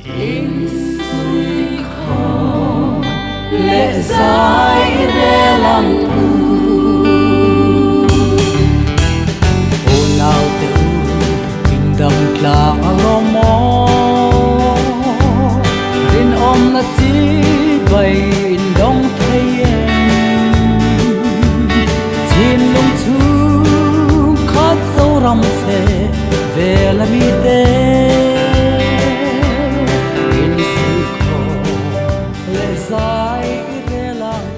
Insuihkhawm leh zai rel ang u. Unaute u, in dam tlang a lawm maw? Rinawmna chibai in dawng thei em? Thinlung chhung khat Zoram che vel a mite insuihkhawm leh zai i rel ang.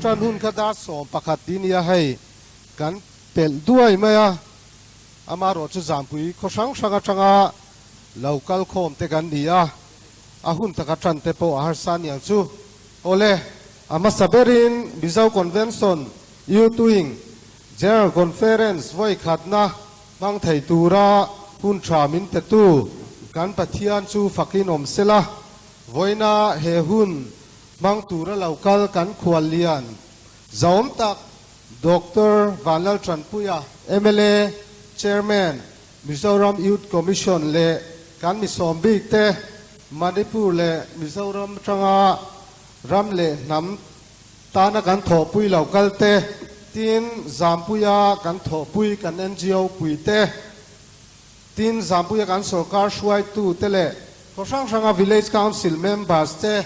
Tan hun kha dar 11 ti nia hei kan pelh duai mai a, amaherawhchu Zampui khaw hrang hrang atanga lo kal khawm te kan ni a, a hun taka tan te pawh a harsa aniang chu. Awle, a hmasa berin Mizo Convention Youth Wing General Conference vawi khatna hmang thei tura hun tha min petu kan Pathian chu fakin awm sela, vawiina he hun hmang tura lo kal kan khual lian zahawm tak Doctor Vanlaltanpuia, mla Chairman, Mizoram Youth Commission leh kan mi sawm bik te Manipur leh Mizoram atanga ram leh hnam tana kan thawhpui lo kal te, tin Zampuia kan thawhpui kan ngo pui te, tin Zampuia kan sorkar hruaitu te leh khaw hrang hranga Village Council members te,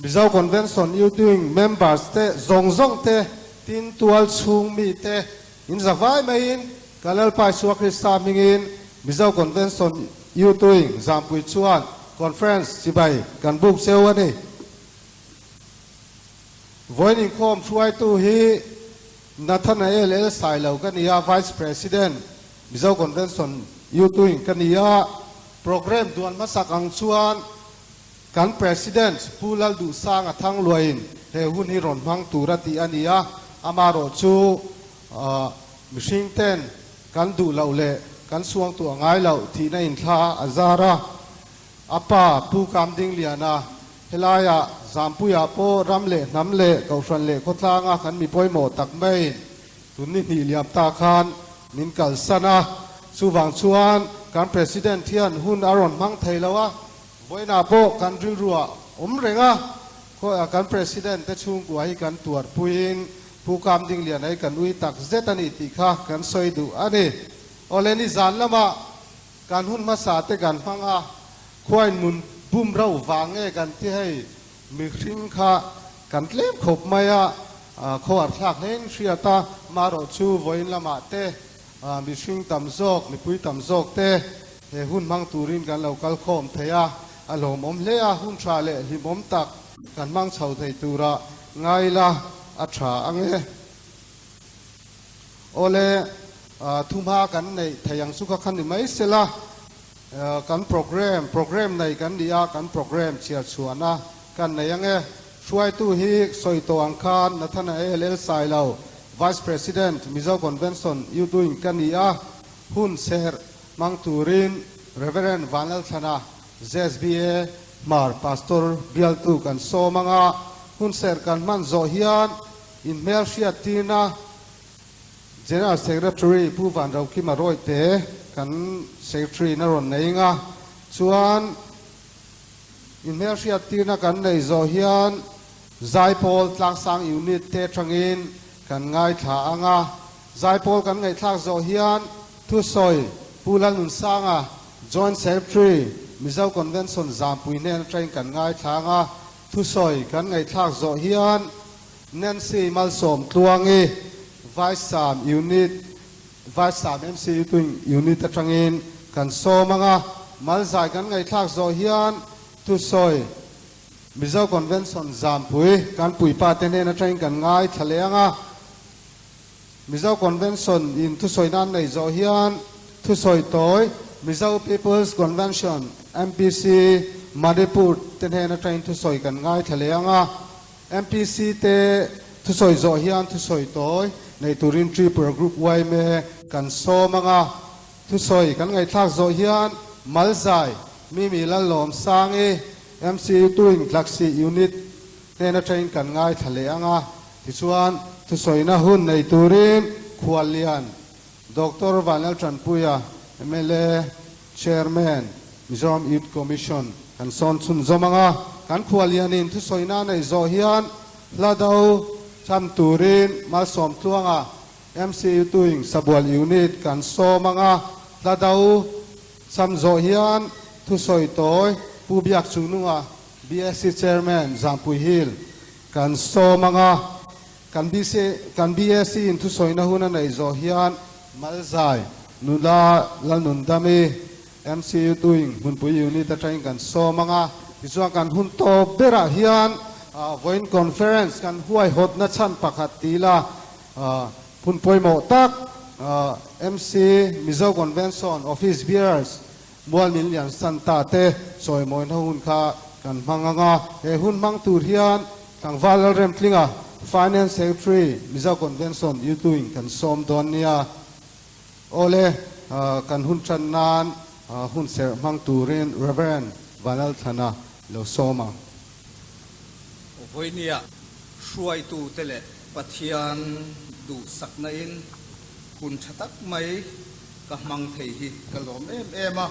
Mizo Convention Youth Wing members te zawng zawng te, tin tual chhung mi te in zavai maiin Ka Lalpa Isua Krista hmingin Mizo Convention Youth Wing Zampui chuan Conference chibai kan buk cheu a ni. Vawiin inkhawm hruaitu hi Nathanael L. Sailo ka ni a, Vice President, Mizo Convention Youth Wing ka ni a. Programme duan hmasak ang chuan kan President Pu Lalduhsanga Thangluaiin he hun hi rawn hmang tur a tih a ni a, amaherawh chu Mihring ten kan duh loh leh kan suang tuah ngai loh thihna inthla a zar a, a pa Pu Kamdingliana helaiah Zampuiah pawh ram leh hnam leh kohhran leh khawtlanga kan mi pawimawh tak maiin tun ni hnih liam ta khan min kalsan a, chuvang chuan kan President hian hun a rawn hmang thei lo a, vawiinah pawh kan rilruah awm reng a, kan President te chhungkua hi kan tuarpuiin Pu Kam Dinglian ei kan ui tak zet a ni tih kha kan sawi duh a ni. Awle ni zan lamah kan hun hmasa te kan hmang a, khuain mun bum rauh vang nge kan ti hei mihring kha kan tlem khawp mai a, khawhar thlak hlein hriat a, marawh chu vawiin lamah te mihring tam zawk, mipui tam zawk te he hun hmang turin kan lo kal khawm thei a, a hlawmawm hle a, hun tha leh hlimawm tak kan hmang chho thei tura Ngai la, a tha ang e. Awle, thumha kan neih thei ang chu kha kha ni mai sela, kan program, program nei kan ni a, kan program chhiar chhuahna kan nei ang e. Hruaitu hi sawi tawh ang khan Nathanael L. Sailo, Vice President, Mizo Convention Youth Wing ka ni a, hun serh hmang turin Reverend Vanlalthlana, ZSBA, Hmar Pastor bialtu kan sawm ang a, hunserh kan hman zawh hian inhmelhriat tirna General Secretary Pu Vanrokima Rawite kan Secretary in a rawn nei ang a, chuan inhmelhriat tirna kan nei zawh hian Zaipawl Tlangsang Unit te atangin kan ngaithla ang a, Zaipawl kan ngaihthlak zawh hian thusawi Pu Lalnunsanga, Joint Secretary, Mizo Convention Zampui hnen atangin kan ngaithlang a, thusawi kan ngaihthlak zawh hian Nancy Malsawm Tluangi, Vice Sam Unit, Vice Sam MCU Twin Unit atangin kan sawm ang a, Malzai kan ngaihthlak zawh hian thusawi Mizo Convention Zampui kan puipa te hnen atangin kan ngaithla leh ang a. Mizo Convention in thusawi nan nei zawh hian thusawi tawi Mizo People's Convention, MPC, Manipur te hnen atangin thusawi kan ngaithla leh ang a. MPC te thusawi zawh hian thusawi tawi nei turin Tripura Group yma kan sawm ang a. Thusawi kan ngaihthlak zawh hian Malzai, Mimi Lallawmsangi, MCU Tuing Tlaksi Unit hnen atangin kan ngaithla leh ang a, tichuan thusawina hun nei turin Khuallian Doctor Vanlal Tanpuia, mla Chairman, Mizoram Youth Commission kan sawn chhunzawm ang a, kan Khuallianin thusawina nei zawh hian hla do cham turin Malsawm Tluanga, MCU Tuing Sabual Unit kan sawm ang a, hla do cham zawh hian thusawi tawi Pu Biak Chungnunga, BSC Chairman Zampui Hill kan sawm ang a, kan BC kan BSC in thusawina hun a neih zawh hian Malzai nula Lalnundami, MCU Tuing Hmunpui Unit atangin kan sawm ang a, tichuan kan hun tawp berah hian vawiin conference kan huaihawtna chhan pakhat ti ila Hun pawimawh tak MC Mizo Convention Office Bearers Mual Min Lian Santa te chawimawina hun kha kan hmang ang a, he hun hmang tur hian Tlangval Lalremtlinga Finance Secretary Mizo Convention Youtuing kan sawm dawn nia. Awle, kan hun tan nan hun serh hmang turin Rev. Vanlalthlana lo sawm ang. Vawinia hruaitute leh Pathian duhsakna in hun tha tak mai ka hmang thei hi ka lawm em em a.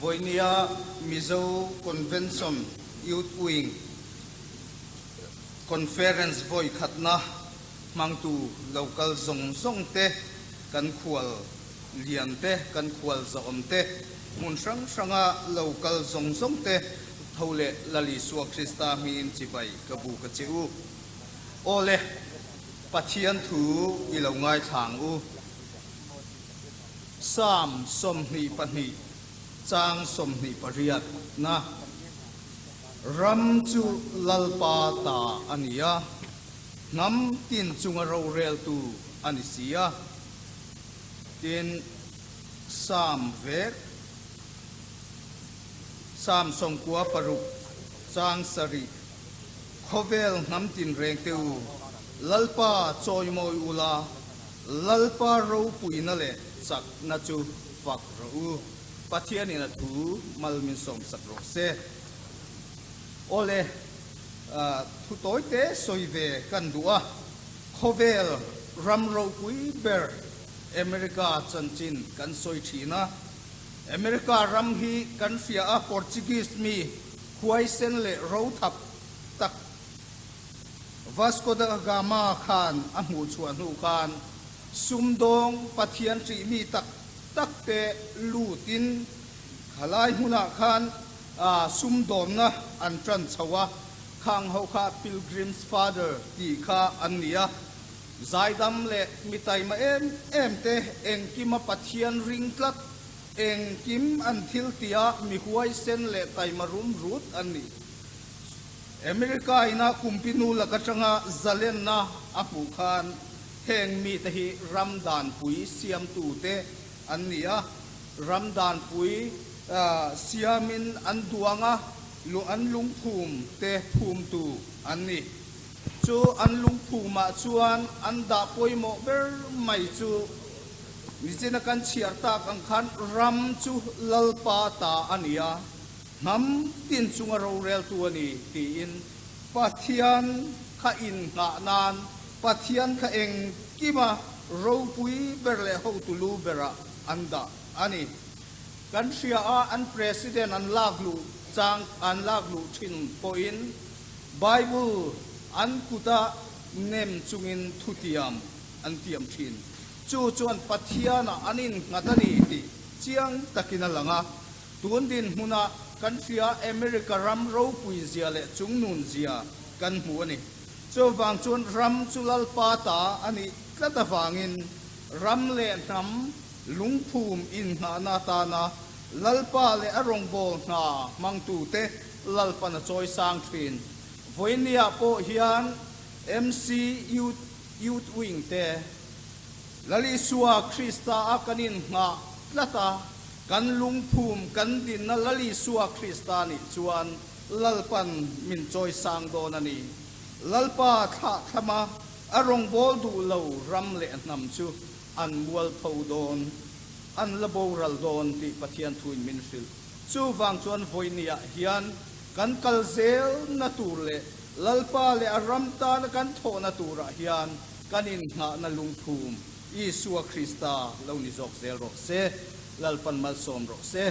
Vawinia Mizo Convention Youth Wing Conference vawi khatna hmangtu local zawng zawng te, kan khual lian te, kan khual zawm te, hmun hrang hranga local zawng zawng te Tho leh Lal Isua Krista hmingin chibai ka bu ka che u. Aw le, Pathian thu i lo ngaithla ang u. Psalm 22 chang 28 na, Ram chu Lalpa ta a ni a, hnam tin chunga roreltu a ni si a. Tin, Psalm vek. Psalm 96 chang sarih, Khawvel hnam tinreng te u, Lalpa chawimawi ula, Lalpa ropuina leh chakna chu fak rawh u. Pathianin a thu mal min sawmsak rawh se. Awle, thu tawi te sawi ve kan duh a, khawvel ram ropui ber America chanchin kan sawi thin a, America ram hi kan hria a, Portuguese mi huaisen leh rothap tak Vasco da Gama khan a hmuh chhuah hnu khan sumdawng Pathian ṭih mi tak tak te lutin khalai hmunah khan sumdawnna an ṭan chho a, khang ho kha Pilgrim's Father tih kha an ni a. Zaidam leh mi taima em em te engkima Pathian ring tlat, engkim an thil tia mi huaisen leh taima rum rut an ni. America ina kumpinu lak atanga zalenna a hmuh khan heng mite hi ram danpui siamtute an ni a, ram danpui siamin an duang a, an lungphum te phumtu an ni. Chu an lungphumah chuan an dah pawimawh ber mai chu nichina kan chhiar tak ang khan ram chu Lalpa ta a ni a, hnam tin chunga roreltu a ni tiin Pathian kha innghah nan Pathian kha engkima ropui ber leh hotu lu berah an dah a ni. Kan hria a, an President an lak luh chang an lak luh thin pawhin Bible an kuta nem chungin thutiam an tiam thin. Chu chuan Pathianah an innghat a ni tih chiang takin a lang a. Tun dinhmunah kan hria America ram ropui zia leh chungnun zia kan hmu a ni. Chuvang chuan ram chu Lalpa ta a nih tlat avangin ram leh hnam lungphum innghahna atana Lalpa leh a rawngbâwl hna hmangtute Lalpan a chawi sang thin. Vawinia pawh hian MC Youth Youth Wing te Lal Isua Krista a kan innghah tlat a, kan lungphum kan dinna Lal Isua Krista nih chuan Lalpan min chawi sang dawn a ni. Lalpa thlahthlama a rawngbâwl duh lo ram leh hnam chu an mualpho dawn. an la boral dawn tih Pathian thuin min hrilh. Chuvang chuan vawinia hian kan kal zelna tur leh Lalpa leh a ram tana kan thawhna turah hian kan innghahna lungphum Isua Krista lo ni zawk zel rawh se. Lalpan malsawm rawh se.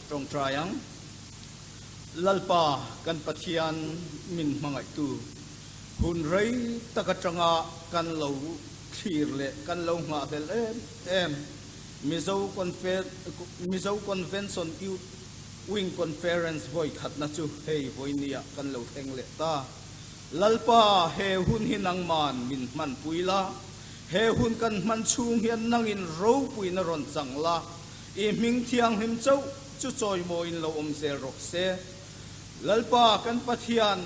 Tawngtai ang. Lalpa kan Pathian min hmangaihtu, hun rei tak atanga kan lo thlir leh kan lo nghahhlelh em em Mizo Mizo Convention Youth Wing Conference vawi khatna chu hei vawinia kan lo thleng leh ta. Lalpa, he hun hi nangman min hmanpui la, he hun kan hman chhung hian nangin ropuina rawn chang la, i hming thianghlim chauh chu chawimawiin lo awm zel rawh se. Lalpa kan Pathian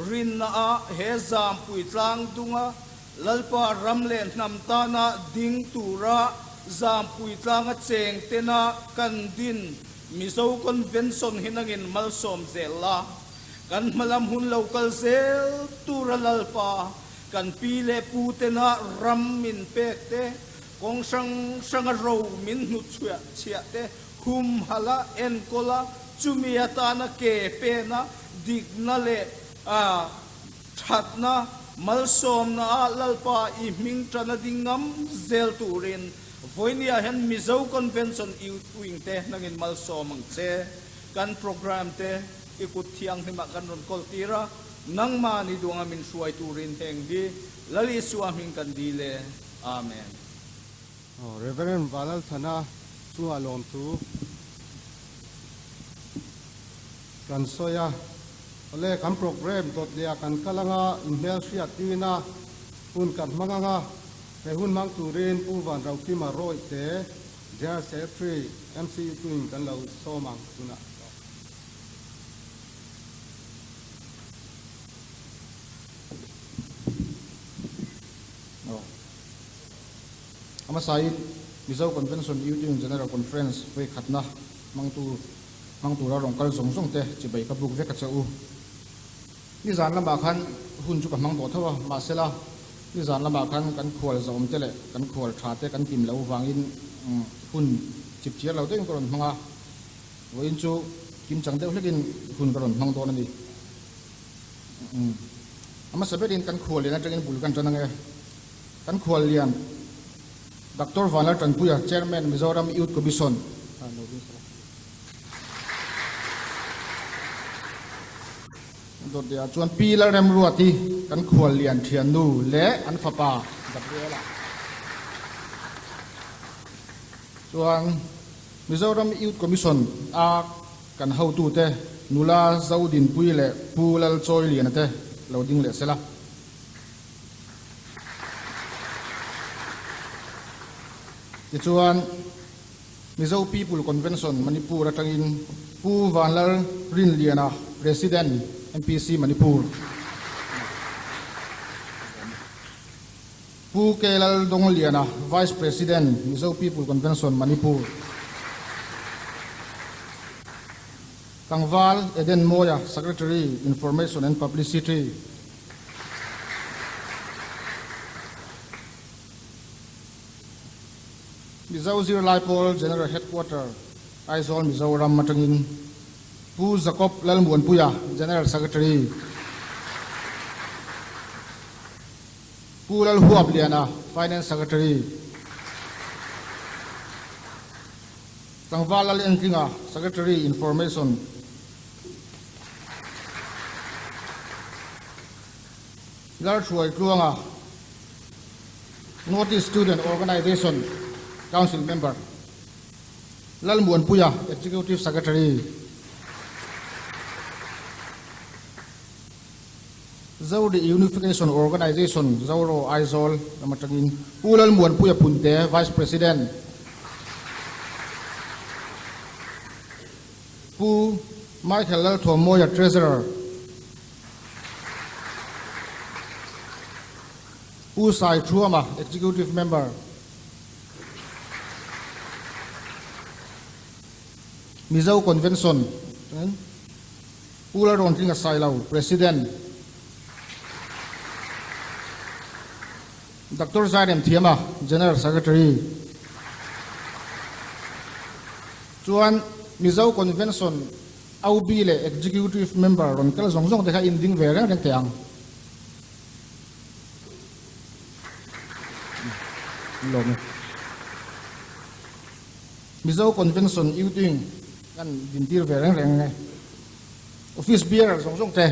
rinna ah he zampui tlang dunga Lalpa ram leh hnam tana ding tura zampui tlanga cheng tena kan din Mizo Convention hi nangin malsawm zel la, kan hmalam hun lo kal zel tura Lalpa kan pi leh pu tena ram min pek te, kawng hrang hranga ro min hnutchhuah chhiah te humhala enkawl a, chumi atana ke pena dikna leh thatna malsawmna ah Lalpa i hming tana ding ngam zel turin vawinia hian Mizo Convention Youth Wing te hnangin malsawm ang che. Kan programme te i kut thianghlim ah kan rawn kawl tir a, nangmah ni duanga min hruai turin heng hi Lal Isua hming kan dil e. Amen. Rev. Vanlalthana chungah lawmthu kan sawi a. Awle, kan programme dawt leh ah kan kal anga, inhmel hriat tiin a hun kan hmang anga, he hun hmang turin Pu Vanraukima Rawih te General Secretary MCU tuin kan lo sawm ang tunah. Aw. A hmasain Mizo Convention Youth Union General Conference vawi khatna hmangtu hmang tura rawn kal zawng zawng te chibai ka buk vek a che u. Nizan lamah khan hun chu ka hmang tawh tho a, mahsela nizan lamah khan kan khual zawm te leh kan khual tha te kan kim loh vangin hun chip chiar lo deuhin ka rawn hmang a, vawiin chu kim chang deuh hlekin hun ka rawn hmang dawn a ni. A hmasa berin kan khual lian atangin bul kan tan ange. Kan khual lian Doctor Vanlal Tanpuia, Chairman, Mizoram Youth Commission. Dawtdea chuan Pi Lalremruati kan khual lian thiannu leh an fapa Gabriela chuan Mizoram Youth Commission a kan hotute nula Zodinpuii leh Pu Lalchawiliana te lo ding leh sela. Tichuan, Mizo People Convention Manipur atangin Pu Vanlal Rinliana, President, MPC Manipur, Pu K Lal Dongliana, Vice President, Mizo People Convention Manipur, Tlangval Eden Mawia, Secretary, Information and Publicity, Mizo Zirlai Pawl General Headquarter, Aizawl, Mizoram atangin Pu Jacob Lalmuanpuia, General Secretary, Pu Lalhuap Liana, Finance Secretary, Tlangval Lalengtlinga, Secretary, Information, Lalhruai Tluanga, North East Student Organisation Council Member, Lalmuanpuia, Executive Secretary, Zodi Unification Organisation, Zoro, Aizawl lam atangin Pu Lalmuanpuia Punte, Vice President, Pu Michael Lalthuammawia, Treasurer, Pu Sai Thuama, Executive Member, Mizo Convention, Pu Lalrawntlinga Sailo, President, Doctor Zairem Thiama, General Secretary. Chuan Mizo Convention OB leh Executive Member rawn kal zawng zawng te kha in ding ve reng reng teh ang. Lawm e. Mizo Convention Youth Wing kan dintir ve reng reng e. Office Bearer zawng zawng te.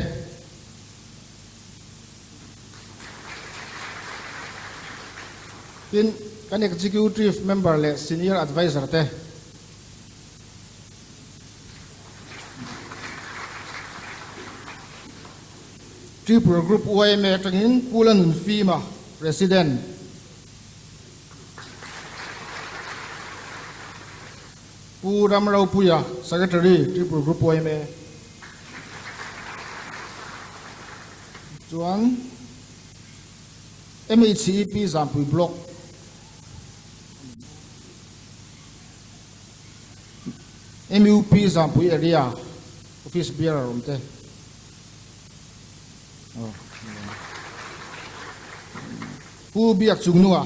Tin, kan Executive Member leh Senior Adviser te. Tripura Group yma atangin Pu Lanunfima, President. Pu Ramropuia, Secretary, Tripura Group yma. Chuan MHEP Zampui Block MUP Zampui Area Office Bearer awm te. Pu Biak Chungnunga,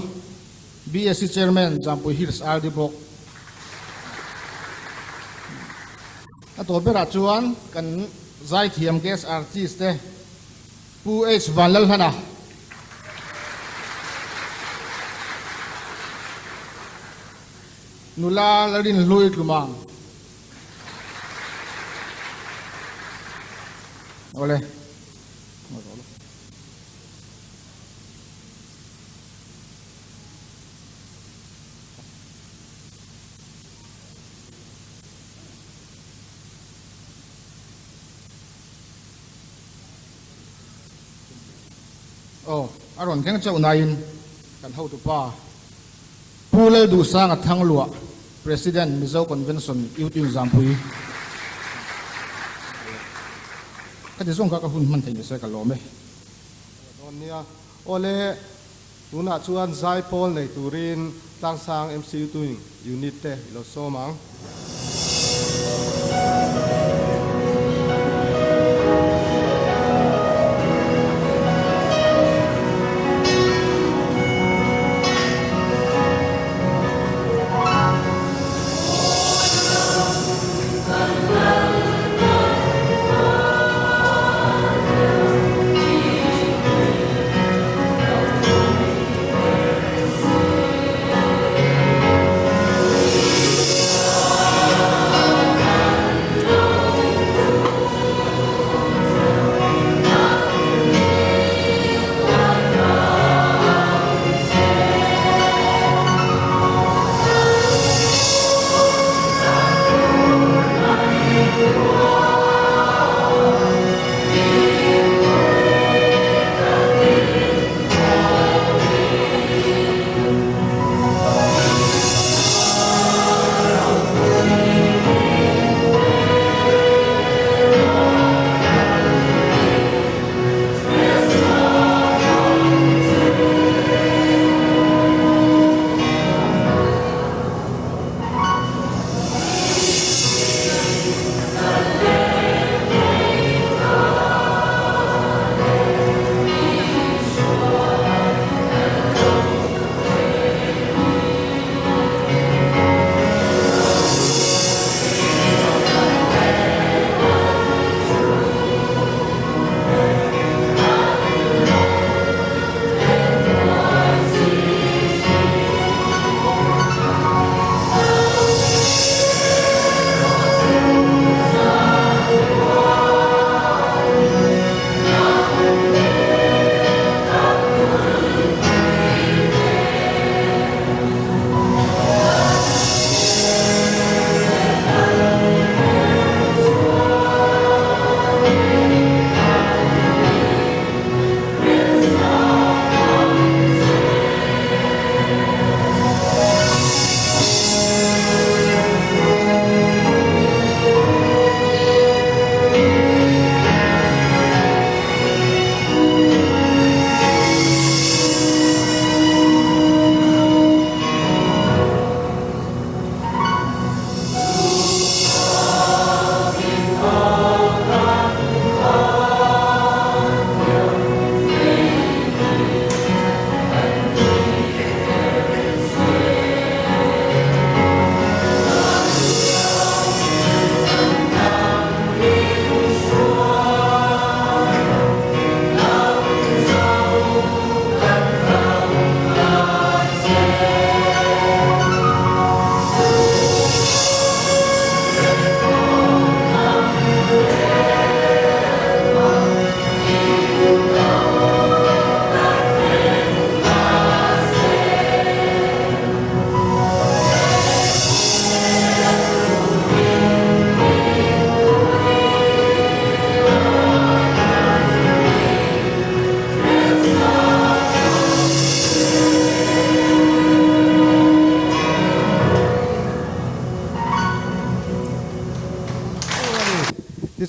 BSC Chairman, Zampui Hills RD Block. A tawp berah chuan kan zaithiam guest artist te Pu H Vanlalhlana, Nula Larinhlui Tlumang. Awle. Aw, a rawn thleng chauh nain kan hotupa Pu Lalduhsanga Thangluah, President, Mizo Convention, Youth Inzampui. Ka ti zawng kha ka hun hman thei nise ka lawm e. Dawn nia. Awle, tunah chuan zaipawl nei turin Tlangsang MCU Tuing Unit te i lo sawm ang.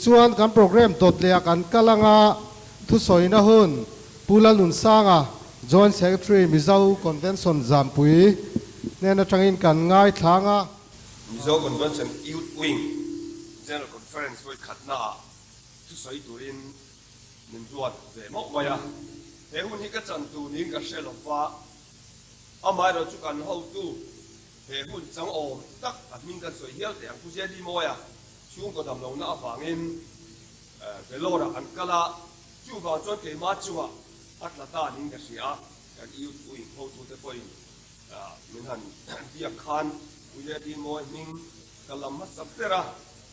Tichuan kan program dawt leh ah kan kal anga thusawina hun Pu Lalnunsanga, Joint Secretary Mizo Convention Zampui hnen atangin kan ngaithla anga. Mizo Convention Youth Wing General Conference vawi khatnaah thusawi turin min ruat ve mauh mai a. He hun hi ka chan tur niin ka hre lo va, amaherawh chu kan hotu he hun chang awm tak a hming kan sawi hial teh ang Pu JD Mawia chhungkaw damlohna avangin Vellore ah an kal a, chuvang chuan keimah chungah a tla ta niin ka hria a, kan Youth Wing hotute pawhin min han biak khan Pu JD Mawia hming ka lam hmasa ber a,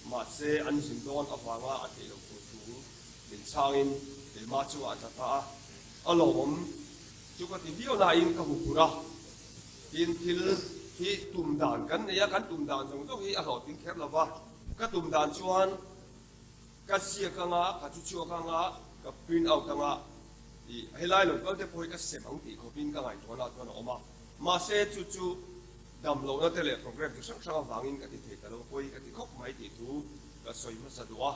mahse an zin dawn avanga a theih loh tur thu min chhangin keimah chungah a tla ta a, a lawmawm chu ka ti viau nain ka huphurh a, tin thil hi tum dan kan nei a, kan tum dan zawng zawng hi a hlawhtling kher lo va, ka tum dan chuan ka ziak anga, ka chu chhuak anga, ka print out anga, ih helai lo kal te pawh hi ka sem ang tih khawpin ka ngaihtuahna chuan a awm a, mahse chu chu dam lohna te leh program chi hrang hrang avangin ka ti thei ta lo, pawi ka ti khawp mai tih thu ka sawi hmasa duh a.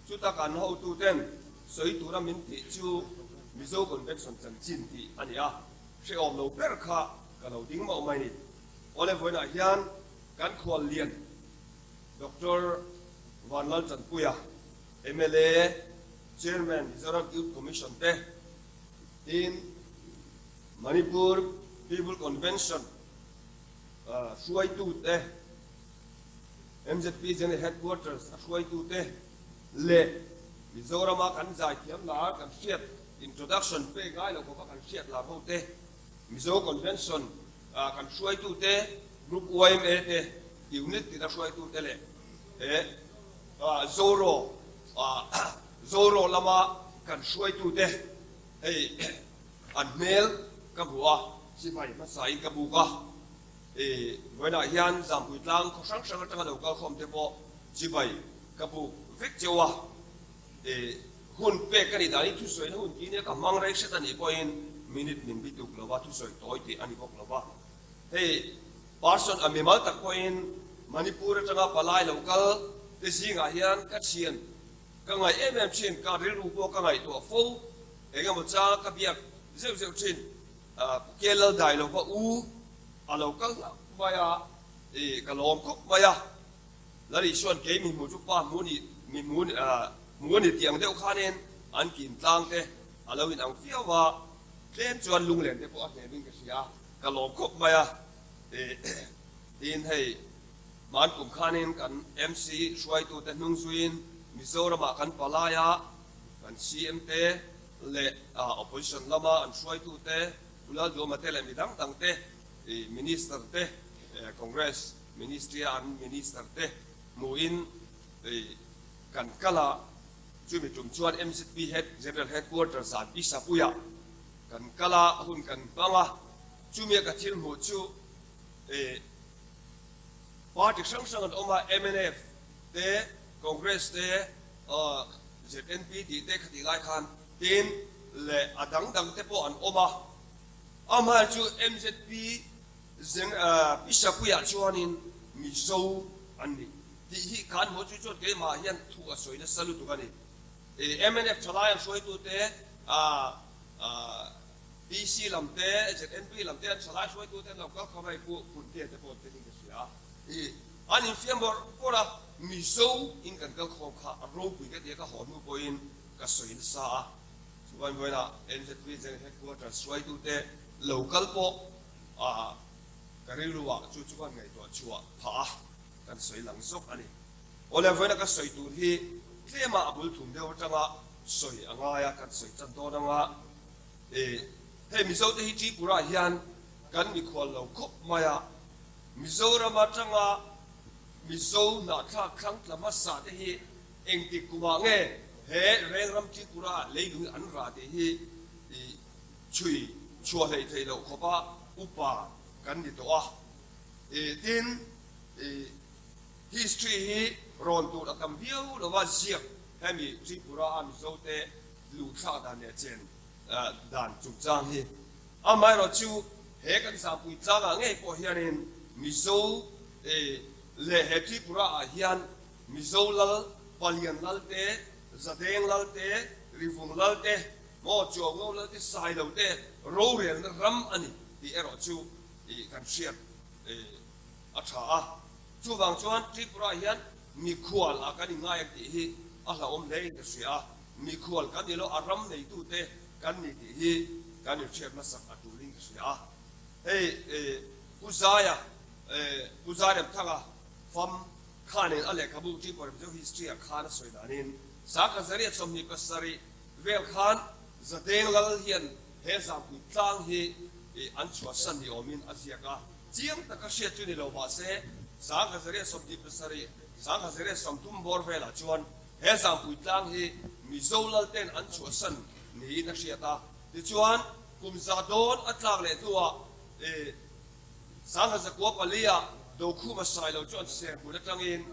Chuta kan hotu ten sawi tura min tih chu Mizo Convention chanchin tih a ni a, hrehawm lo ber kha ka lo ding mauh mai ni. Awle vawiinah hian kan khual lian Doctor Vanlalchanpuia, mla, Chairman Mizoram Youth Commission te, tin Manipur People Convention hruaitute, MZP General Headquarters a hruaitute leh Mizorama kan zaithiam lar kan hriat introduction pek ngai lo khawpa kan hriat lar hote, Mizo Convention kan hruaitute, Group yma te, Unit tina hruaitute leh he Zoro Zoro lama kan hruaitute hei an hmel ka hmu a, sipai hmasain ka buk a. I vawiinah hian Zampui tlang khaw hrang hrang atanga lo kal khawm te pawh chibai ka buk vek cheu a. I hun pek ka nih danin thusawina hun tih nia ka hmang rei hret a nih pawhin minute min bi tuk lova thusawi tawi tih a ni bawk lova. Hei person a mimal tak pawhin Manipur atanga palai lo kal te zingah hian ka thian ka ngaih em em thin, ka rilru pawh ka ngaihtuah fo, engemaw chang ka biak zeuh zeuh thin. Pu Kelal dai lova u a lo kal hlauh mai a, i ka lawm khawp mai a. Lali chuan kei mi hmu chu pa hmu ni mi hmu hmu a ni tih ang deuh khanin an kin tlang te a lo inang viau a, tlem chuan lunglen te pawh a hnemin ka hria, ka lawm khawp mai a. I tiin hei hman kum khanin kan MC hruaitute hnung zuiin Mizoramah kan palai a, kan CM te leh opposition lama an hruaitute, Pu Lalduama te leh mi dang dang te, minister te, Congress ministry a an minister te hmuhin kan kal a, chumi tum chuan MZP head General Headquarters ah Pisapuiah kan kal a, hun kan hmang a, chumi a ka thil hmuh chu party hrang hrang an awm a, mnf te, Congress te, ZNP tih te khatih lai khan tin leh a dang dang te pawh an awm a, amaherawhchu chu MZP zeng Pisapuiah chuanin Mizo an ni tih hi khan hmuh chu chuan keimah hian thu a sawi nasa lutuk a ni. Mnf thalai an hruaitute PC lam te, ZNP lam te an thalai hruaitute an lo kal khawm a, hei Pu Phuntea te pawh an telin ka hria a. An infiam bawrh bawrh a, Mizo in kan kal khawm kha a ropui ka ti a, ka haw hnu pawhin ka sawi nasa a. Chuan vawiinah NZP General Headquarters hruaitute lo kal pawh a ka rilruah chu chu kan ngaihtuah chhuah phah a, kan sawi lang zawk a ni. Awle vawiina ka sawi tur hi tlema a bul thum deuh atanga sawi a ngai a, kan sawi tan dawn anga hei Mizote hi Tripura hian kan mikhual lo khawp mai a, Mizoram atanga Mizo hnahthlak thlang tla hmasa te hi engtik kumah nge he Rengram Tripura leilung an rah tih hi chhui chhuah hleih theih loh khawpa upa kan ni tawh a. Tin, history hi rawn tur a tam viau lova ziak hemi Tripura a Mizo te luhthlak dan leh chen dan chungchang hi. Amaherawhchu, he kan Zampui tlangah ngei pawh hianin Mizo leh he Tripura ah hian Mizo lal Palian lal te, Zadeng lal te, Rivung lal te, maw Chuango lal te, Sailo te rorelna ram a ni tih erawh chu kan hriat a tha a. Chuvang chuan Tripura hian mikhual ah kan inngai ang tih hi a hlauhawm hle in ka hria a, mikhual kan ni lo a ram neitute kan ni tih hi kan inhriat hmasak a tul in ka hria a. Hei Pu Zaia, Pu Zairemthanga fam khanin a lehkhabu Tripura Mizo History ah khan a sawi danin Sangkhat Zariat 27 vel khan Zadeng Lal hian he Zampui tlang hi an chhuahsan ni awmin a ziak a. Chiang taka hriat chu ni lo mahse, 1927, 1930 bawr velah chuan he Zampui tlang hi Mizo Lalten an chhuahsan niin a hriat a. Tichuan, kum za dawn a tlak leh hnuah 1904 ah Dokhuma Sailo chuan Serhmun atangin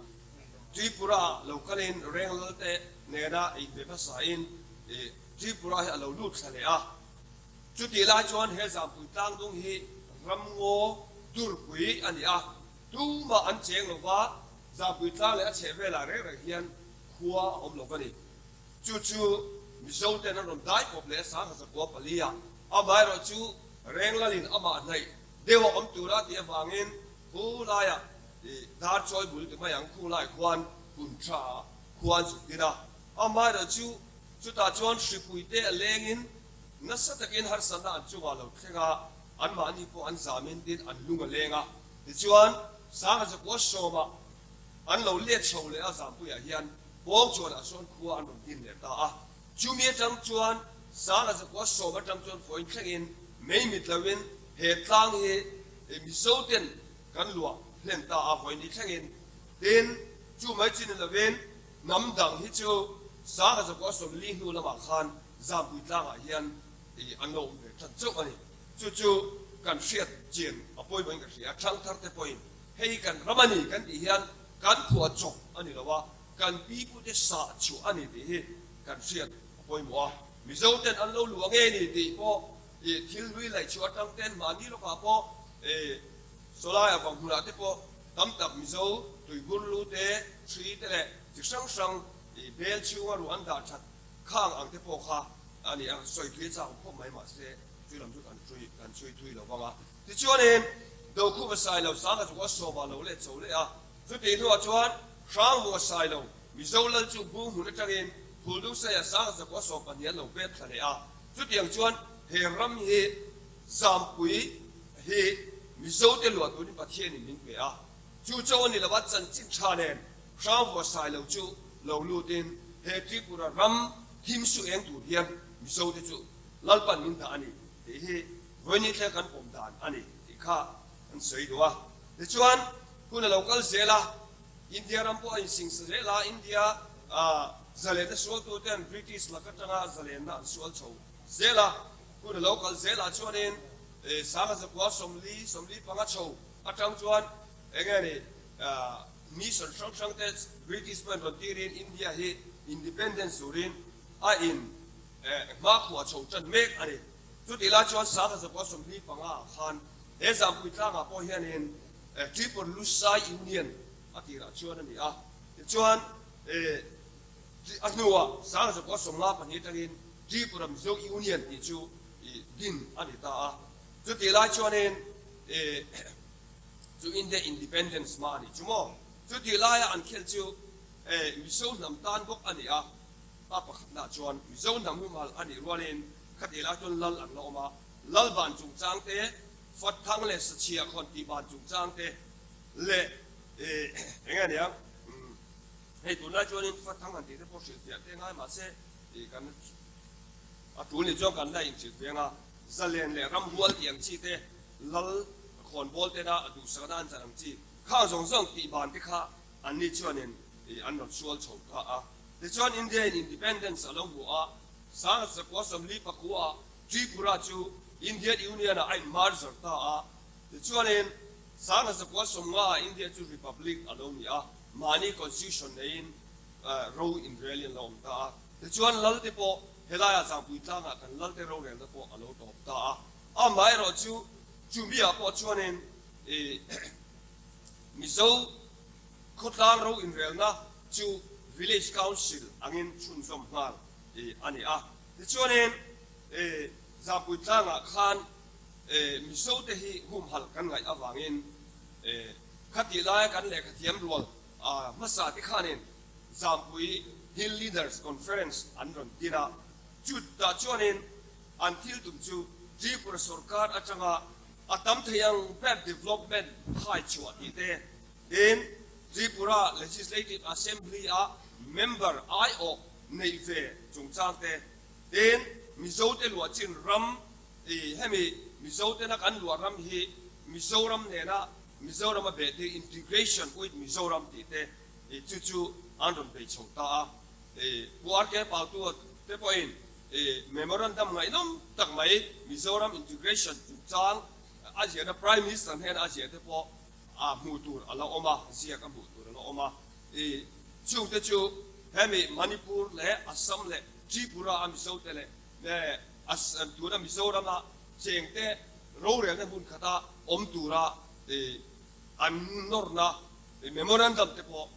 Tripura-ah lo kalin Reng Lalte nena inbe hmasain Tripura hi a lo lut thla leh a. Chutih lai chuan he Zampui tlangdung hi ramngaw durpui a ni a, tumah an cheng lo va, Zampui tlang leh a chheh velah reng reng hian khua a awm lo va ni. Chu chu Mizo ten an rawn dai pawp leh a 1904 ah amaherawh chu Renglalin amah hnaih deuh a awm tura tih avangin khu laiah dar chawi bul ti mai ang khu lai khuan hun tha khuan zuk din a, amaherawh chu chutah chuan hripui te a lengin Nasa takin harsatna an chungah lo thleng a, anmahni pawh an zamin tin an lung a leng a. Tichuan, Sangha zakua sawmah an lo let chho leh a, Zampuiah hian pawng chuanah sawn khua an rawn din leh ta a. Chumi atang chuan Sangha zakua sawm atang chuan vawiin thlengin mei mit loin he tlang hi Mizo ten kan luah hlen ta a, vawiin ni thlengin. Tin, chu mai chu ni lovin hnam dang hi chu Sangha zakua 40 hnu lamah khan Zampui tlangah hian an lo awm ve that chauh a ni. Chu chu kan hriat chian a pawimawhin ka hria. Thangthar te pawhin hei hi kan ram a ni kan tih hian kan phuah chawp a ni lo a, kan pipute sah chhuah a ni tih hi kan hriat a pawimawh a. Mizo ten an lo luah nge ni tih pawh thil hlui laih chhuah atang ten mahni lawkah pawh sawlai avang hmunah te pawh tam tak Mizo tuibur lu te, thri te leh chi hrang hrang bel chhunga ruah an dah that Khang ang te pawh kha a ni a, sawi thui a chak khawp mai mahse chu lam chu kan hrui kan chhui thui lo vang a. Tichuanin Dokhum a sai lo, Sangha chu a sawm a lo leh cho leh a, chutih hnuah chuan Hrangvung a sai lo, Mizo lal chu bu hmun atangin Phuldungsaiah Sangha zakua 12 an lo pek thla leh a, chutiang chuan he ram hi Zampui hi Mizo te luah turin Pathianin min pe a, chu cho a ni lo a, chanchin tha nen Hrangvung a sai lo chu lo lutin he Tripura ram thim su eng tur hian Mizo te chu Lalpan min dah a ni tih hi vawiin thleng kan pawm dan a ni tih kha an sawi duh a. Tichuan hun a lo kal zel a, India ram pawh a insingsa zel a, India zalenna sualtu ten British lak atanga zalenna an sual chho zel a, hun a lo kal zel ah chuanin 1940, 45 chho atang chuan enge ni Mission hrang hrang te British pawhin rawn tirin India hi independence turin a in hmakhua chho tan mek a ni. Chutih lai chuan 1945 ah khan he Zampui tlangah pawh hianin Tripur Lusai Union a tirah chuan a ni a. Tichuan a hnuah 1952 atangin Tripura Mizo Union tih chu din a ni ta a. Chutih lai chuanin Chu India Independence hma a nih chu maw? Chutih laia an khelh chu Mizo hnam tan bawk a ni a, a pakhatnaah chuan Mizo hnam humhal a nih rualin khatih lai chuan lal an la awm a, lal ban chungchang te, Fatthang leh Sachhia khawn tih ban chungchang te leh eng nge nia hei tunlai chuanin Fatthang han tih te pawh hrilhfiah te ngai mahse kan a tul nih chuan kan la inhrilhfiah ang a, zalen leh ramhual tih ang chi te Lal khawnbawl tena a duhsakna an chan ang chi khang zawng zawng tih ban te kha anni chuanin an rawn sual chho ta a. Tichuan India in Independence a lo hmu a, 1949 ah Tripura chu Indian Union ah a in merger ta a. Tichuanin 1950 ah India chu Republic a lo ni a, mahni constitution neiin ro inrelin a lo awm ta a. Tichuan Lal te pawh helaiah Zangpui tlangah kan Lal te rorelna pawh a lo tawp ta a. Amaherawh chu chumi-ah pawh chuanin Mizo khawtlang ro inrelna chu Village Council angin chhunzawm nghal a ni a. Tichuanin Zampui tlangah khan Mizote hi humhalh kan ngaih avangin khatih laia kan lehkhathiam rual hmasa te khanin Zampui Hill Leaders Conference an rawn din a. Chutah chuanin an thil tum chu Tripura sorkar atanga a tam thei ang ber development hai chhuah tih te, tin Tripura Legislative Assembly-a member aiawh neih ve chungchang te, tin Mizote luah chin ram i hemi Mizotena kan luah ram hi Mizoram nena Mizoram a beh tir integration with Mizoram tih te i chu chu an rawn bei chho ta a. I Pu RK Pautu te pawhin i memorandum ngaihnawm tak mai Mizoram integration chungchang a ziahna Prime Minister hnena a ziah te pawh a hmuh tur a la awm a, ziak a hmuh tur a la awm a. I chungte chu hemi Manipur leh Assam leh Tripura a Mizote leh tuna Mizorama chengte rorelna hmun khata awm tura i an nawrna memorandum te pawh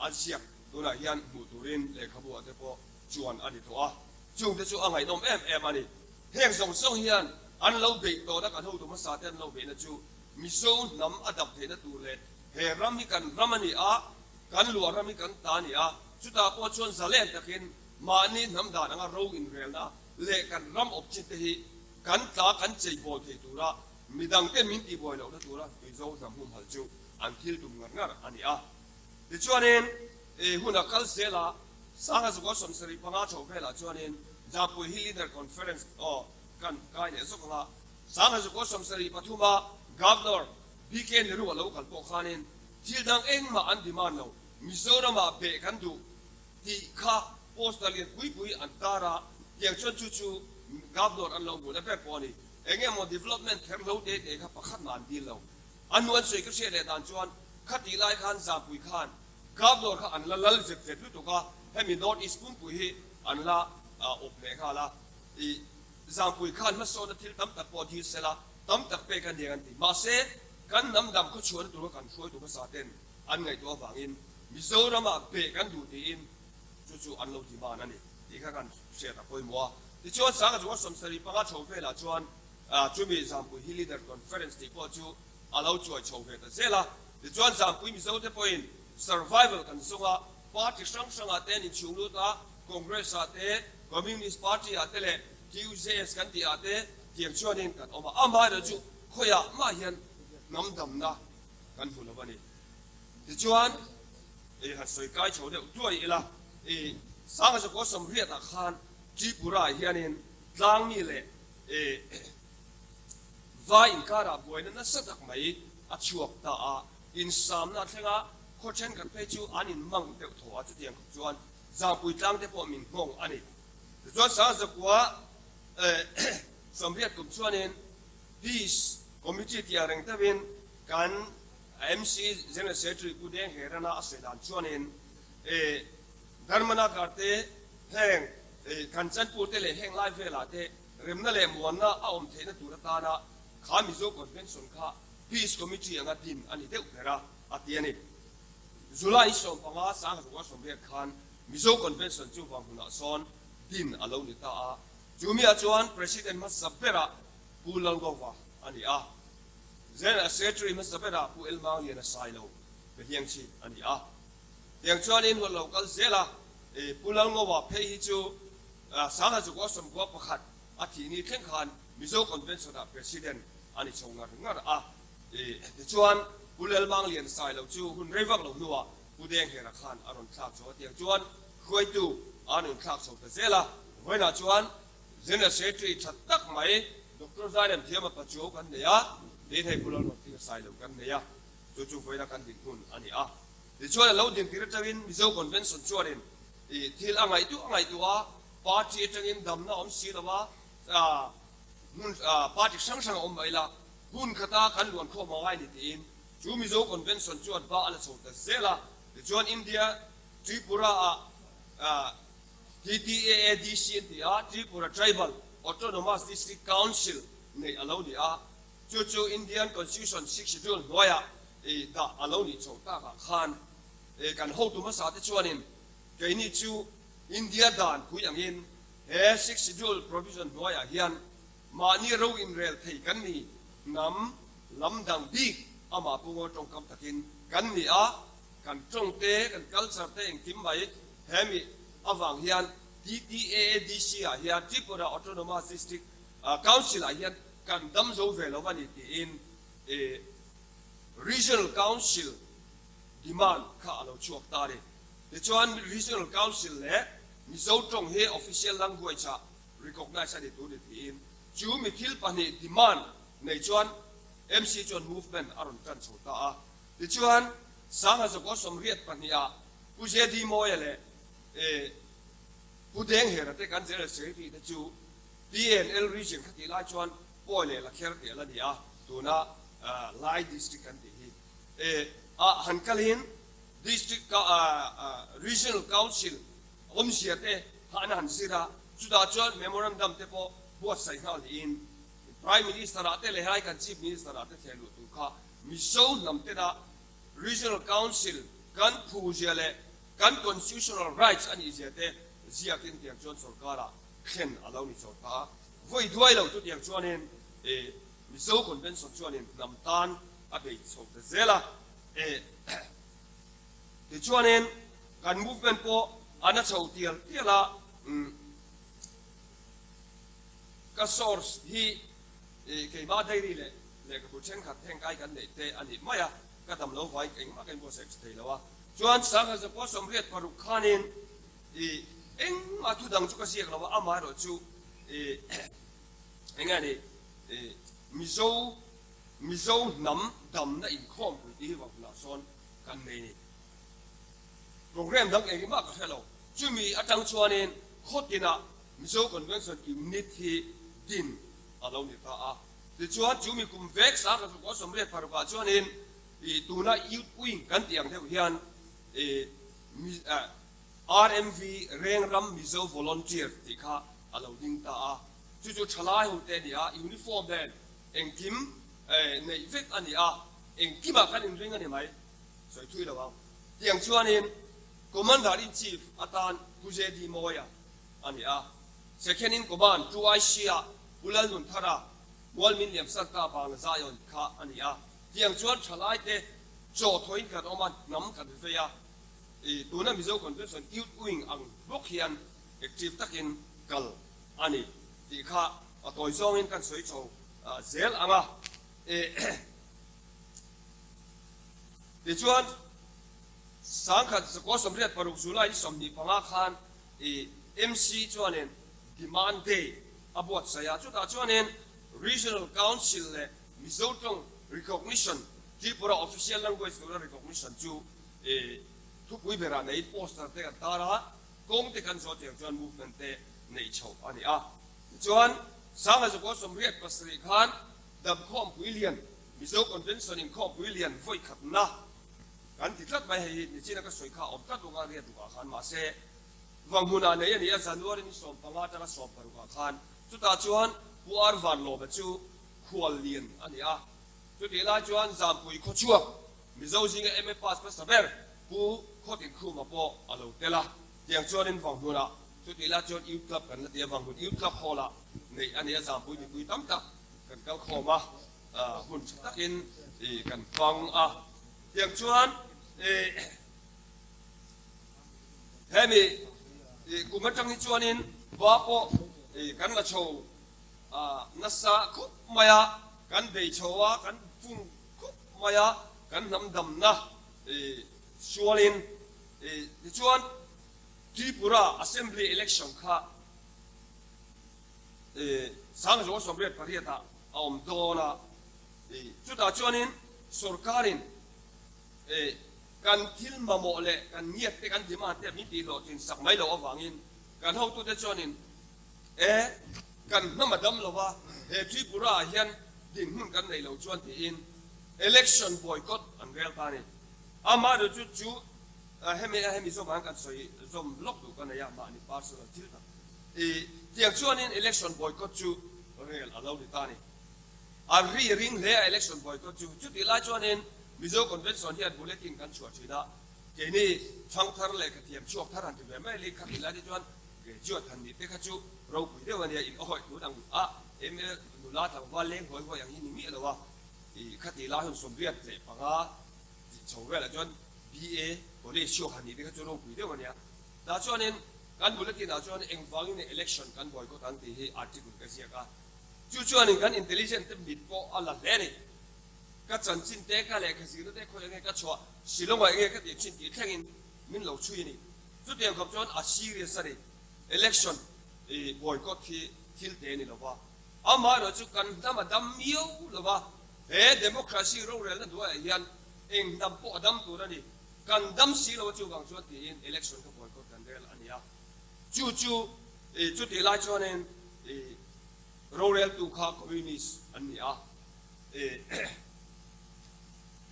an ziak tunah hian hmuh turin lehkhabu ah te pawh chuan a ni tawh a. Chungte chu a ngaihnawm em em a ni. Heng zawng zawng hian an lo beih tawhna kan hotu hmasa te an lo beihna chu Mizo hnam a dam theihna tur leh he ram hi kan ram a ni a, kan luah ram hi kan ta a ni a, chutah pawh chuan zalen takin mahni hnam dan anga ro inrelna leh kan ram awp chin te hi kan tla kan cheibawl thei tura midangte min tihbuai lohna tura Mizo hnam humhalh chu an thil tum ngar ngar a ni a. Tichuanin hun a kal zel a, Sangha Zukua 75 chho velah chuanin Jampui Hill Leader Conference aw kan kai leh zawk ang a, Sangha Zukua 73 a Governor BK Nehru a lo kal pawh khanin thil dang engmah an demand lo, Mizoramah beh kan duh tih kha poster lian pui pui an tar a, tiang chuan chu chu Governor an lo hmuhna ber pawh a ni. Eng emaw development kher lo te te kha pakhat mah an dil lo. A hnuan sawi ka hriat leh dan chuan khatih lai khan Zampui khan Governor kha an la lal zet zet lutuk a, hemi North East pumpui hi an la awp leh nghal a. I Zampui khan hmasawnna thil tam tak pawh dil sela tam tak pek a niang an ti. Mahse, kan hnam dam khawchhuahna tura kan hruaitu hmasa ten an ngaihtuah avangin Mizoramah beh kan duh tiin chu chu an lo demand a ni tih kha kan hriat a pawimawh a. Tichuan, Sangha chunga 75 chho velah chuan Chumi Zampui hi Leader Conference tih pawh chu a lo chuai chho ve ta zel a. Tichuan Zampui Mizote pawhin survival kan zawng a, party hrang hrangah te an inchhung lut a, Congress ah te, Communist Party ah te leh TUJS kan tih ah te tiang chuanin kan awm a. Amaherawh chu khawiah mah hian hnam damna kan hmu lo a ni. Tichuan i han sawi kai chho deuh duai ila, i Sangha Zakua Sawmriatah khan Tripura ah hianin tlangmi leh Vai inkarah buaina nasa tak mai a chhuak ta a, insamna a thleng a, khaw thenkhat phei chu an inmang deuh thaw a, chutiang khawp chuan Zangpui tlang te pawh min nghawng a ni. Tichuan Sangzakua 80 kum chuanin Peace Committee tih ang reng deuhin kan MC General Secretary Pu Deng Herana a sawi dan chuanin Dharmanagar te heng Kanchanpur te leh heng lai velah te Remna leh muanna a awm theihna tur atana kha Mizo Convention kha Peace Committee anga din a ni deuh ber a, a ti a ni. July 15 1980 khan Mizo Convention chu vang hunah sawn din a lo ni ta a, chumiah chuan President hmasa berah Pu Lalngova a ni a, General Secretary hmasa berah Pu Elmangliana Sailo Behiangchhip a ni a. Tiang chuanin hun lo kal zel a, Pu Lalngova phei hi chu 1991 a thih ni thleng khan Mizo Convention ah President a ni chho ngar ngar a. Tichuan, Pu Lalmang Lian Sailo chu hun rei vak lo hnuah Pu Denghera khan a rawn thlak chho a, tiang chuan hruaitu a rawn thlak chho ta zel a. Vawiinah chuan General Secretary tha tak mai Doctor Zairem Thiama Pachuau kan nei a, tin hei Pu Lalruatfika Sailo kan nei a, chu chu vawiina kan dinhmun a ni a. Tichuan a lo dintir atangin Mizo Convention chuanin I thil a ngaihtuah a ngaihtuah a, party atangin damna awm si lo a, hmun party hrang hrang a awm mai la, hun khata kan luan khawm a ngai ni tiin chu Mizo Convention chuan hma a la chho ta zel a. Tichuan India Tripura ah TTAADC an ti a, Tripura Tribal Autonomous District Council neih a lo ni a, chu chu Indian Constitution Sixth Schedule hnuaiah dah a lo nih chho takah khan kan hotu hmasa te chuanin. Keini chu India dan pui angin he Sixth Schedule provision hnuaiah hian mahni ro inrel thei kan ni, hnam lam dang bik amah pu ngaw tawngkam takin kan ni a, kan tawng te, kan culture te engkim mai hemi avang hian TTAADC ah hian Tripura Autonomous District Council ah hian kan dam zo ve lo a ni tiin Regional Council demand kha a lo chhuak ta a ni. Tichuan Regional Council leh Mizo tawng hi official language ah recognize a ni tur ni tiin chu mi thil pahnih demand nei chuan MC chuan movement a rawn tan chho ta a. Tichuan Sangha Zakaw 82 ah Pu JD Mawia leh Pu Denghera te kan General Secretary te chu PNL region kha tih lai chuan Pawi leh Lakher tih a la ni a, tuna Lai district kan tih hi ah han kalin District Regional Council awmzia te kha an han zir a, chutah chuan memorandum te pawh buatsaih nghal niin Prime Minister ah te leh helai kan Chief Minister ah te thlen luh tur kha Mizo hnam tena Regional Council kan phuzia leh kan constitutional rights a nihzia te ziakin tiang chuan sorkar ah thlen a lo ni chawt ta a. Vawi duai lo chu tiang chuanin Mizo Convention chuanin hnam tan a bei chho ta zel a. Tichuanin kan movement pawh a na chho tial tial a, ka source hi keimah diary leh lehkhabu thenkhat hengkai kan neih te a ni mai a, ka dam lo vai engmah ka inbuatsaih tha thei lo a. Chuan 1986 khanin engmah thu dang chu ka ziak lo a, amaherawhchu enge a ni Mizo Mizo hnam damna inkhawmpui tih hi vang hunah sawn kan nei ni. Program dang engmah ka hre lo. Chumi atang chuanin khaw tinah Mizo Convention Unit hi din a lo ni ta a. Tichuan chumi kum vek 1986 ah chuanin tuna Youth Wing kan tih ang deuh hian RMV Rengram Mizo Volunteer tih kha a lo ding ta a. Chu chu thalai ho te a ni a, uniform nen Engkim neih vek a ni a, engkimah kan inring a ni mai, sawi thui lo ang. Tiang chuanin Commander in Chief atan Pu JD Mawia a ni a, Second in Command Pu IC-a Pu Lalnunthara Mualmin Liamsanta Bangla Zion kha a ni a. Tiang chuan thalaite chaw thawiin kan awm a, hnam kan vei a, tuna Mizo Convention Youth Wing ang bawk hian active takin kal a ni tih kha A tawi zawngin kan sawi chho zel ang a, tichuan 1986 July ni 25 khan MC chuanin Demand Day a buatsaih a, chutah chuanin Regional Council leh Mizo tawng Recognition, Tripura Official Language tura recognition chu thupui berah neiin poster te kan tar a, kawng te kan zawh tiang chuan movement te neih chhoh a ni a. Tichuan, 1987 khan Damkhawmpui Lian, Mizo Convention Inkhawmpui Lian vawi khatna kan ti tlat mai. Hei hi nichina ka sawi kha a awm tlat bawk a, riat rukah khan. Mahse, Vanghmunah nei a ni a, January ni 15 atanga 16 ah khan. Chutah chuan Pu Ar Vanlawma chu khual lian a ni a. Chutih lai chuan Zampui khawchhuak Mizo zinga MA pass hmasa ber Pu Khawtinkhuma pawh a lo tel a. Tiang chuanin Vanghmunah Chutih lai chuan Youth Club kan la ti a, Vanghmun Youth Club Hall ah neih a ni a, Zampui mipui tam tak kan kal khawm a, hmun tha takin kan hmang a. Tiang chuan hemi kum atang hi chuanin ba pawh kan la chho nasa khup mai a, kan bei chho a, kan fung khup mai a, kan hnam damna sualin tichuan Tripura Assembly Election kha 1988 ah a awm dawn a, chutah chuanin sorkarin kan thil mamawh leh kan ngiat te kan demand te min tihhlawhtlin sak mai loh avangin kan hotute chuanin e kan hnam a dam lo a, he Tripura ah hian dinhmun kan neih loh chuan tiin election boycott an rel ta a ni. Amaherawhchu chu Hemi a hemi zawm ang kan sawi zawm lawk duh ka nei a, mahni personal thil tak. I tiang chuanin election boycott chu rel a lo ni ta a ni. A ri ring hle a election boycott chu. Chutih lai chuanin Mizo Convention hian bulletin kan chhuah thin a. Keini thangthar lehkha thiam chhuak thar han ti ve mai li kha ti lai te chuan graduate han nih te kha chu ropui deuh a nia, in awhawih tun ang a ML nula tlangval leng huai huai ang hi ni miah lo a, i kha ti lai hun 85 tih chho velah chuan BA college chhuak han nih te kha chu ropui deuh a nia. Tah chuanin kan bulletin ah chuan engvangin election kan boycott ang tih hi article ka ziak a, chu chuanin kan intelligent te mit pawh a la hle a ni. Ka chanchin te, ka lehkha zirna te khawi enge ka chhuah, Shillong ah enge ka tih thin tih thlengin min lo chhui a ni. Chutiang khawp chuan a serious a ni. Election i boycott hi thil te a ni lova, amaherawhchu kan hnam a dam miau lova, he democracy rorelna hnuaiah hian eng hnam pawh a dam tur a ni. Kan dam si lo a chuvang chuan tiin election kha boycott kan rel a ni a. Chu chu i chutih lai chuanin i roreltu kha communist an ni a. I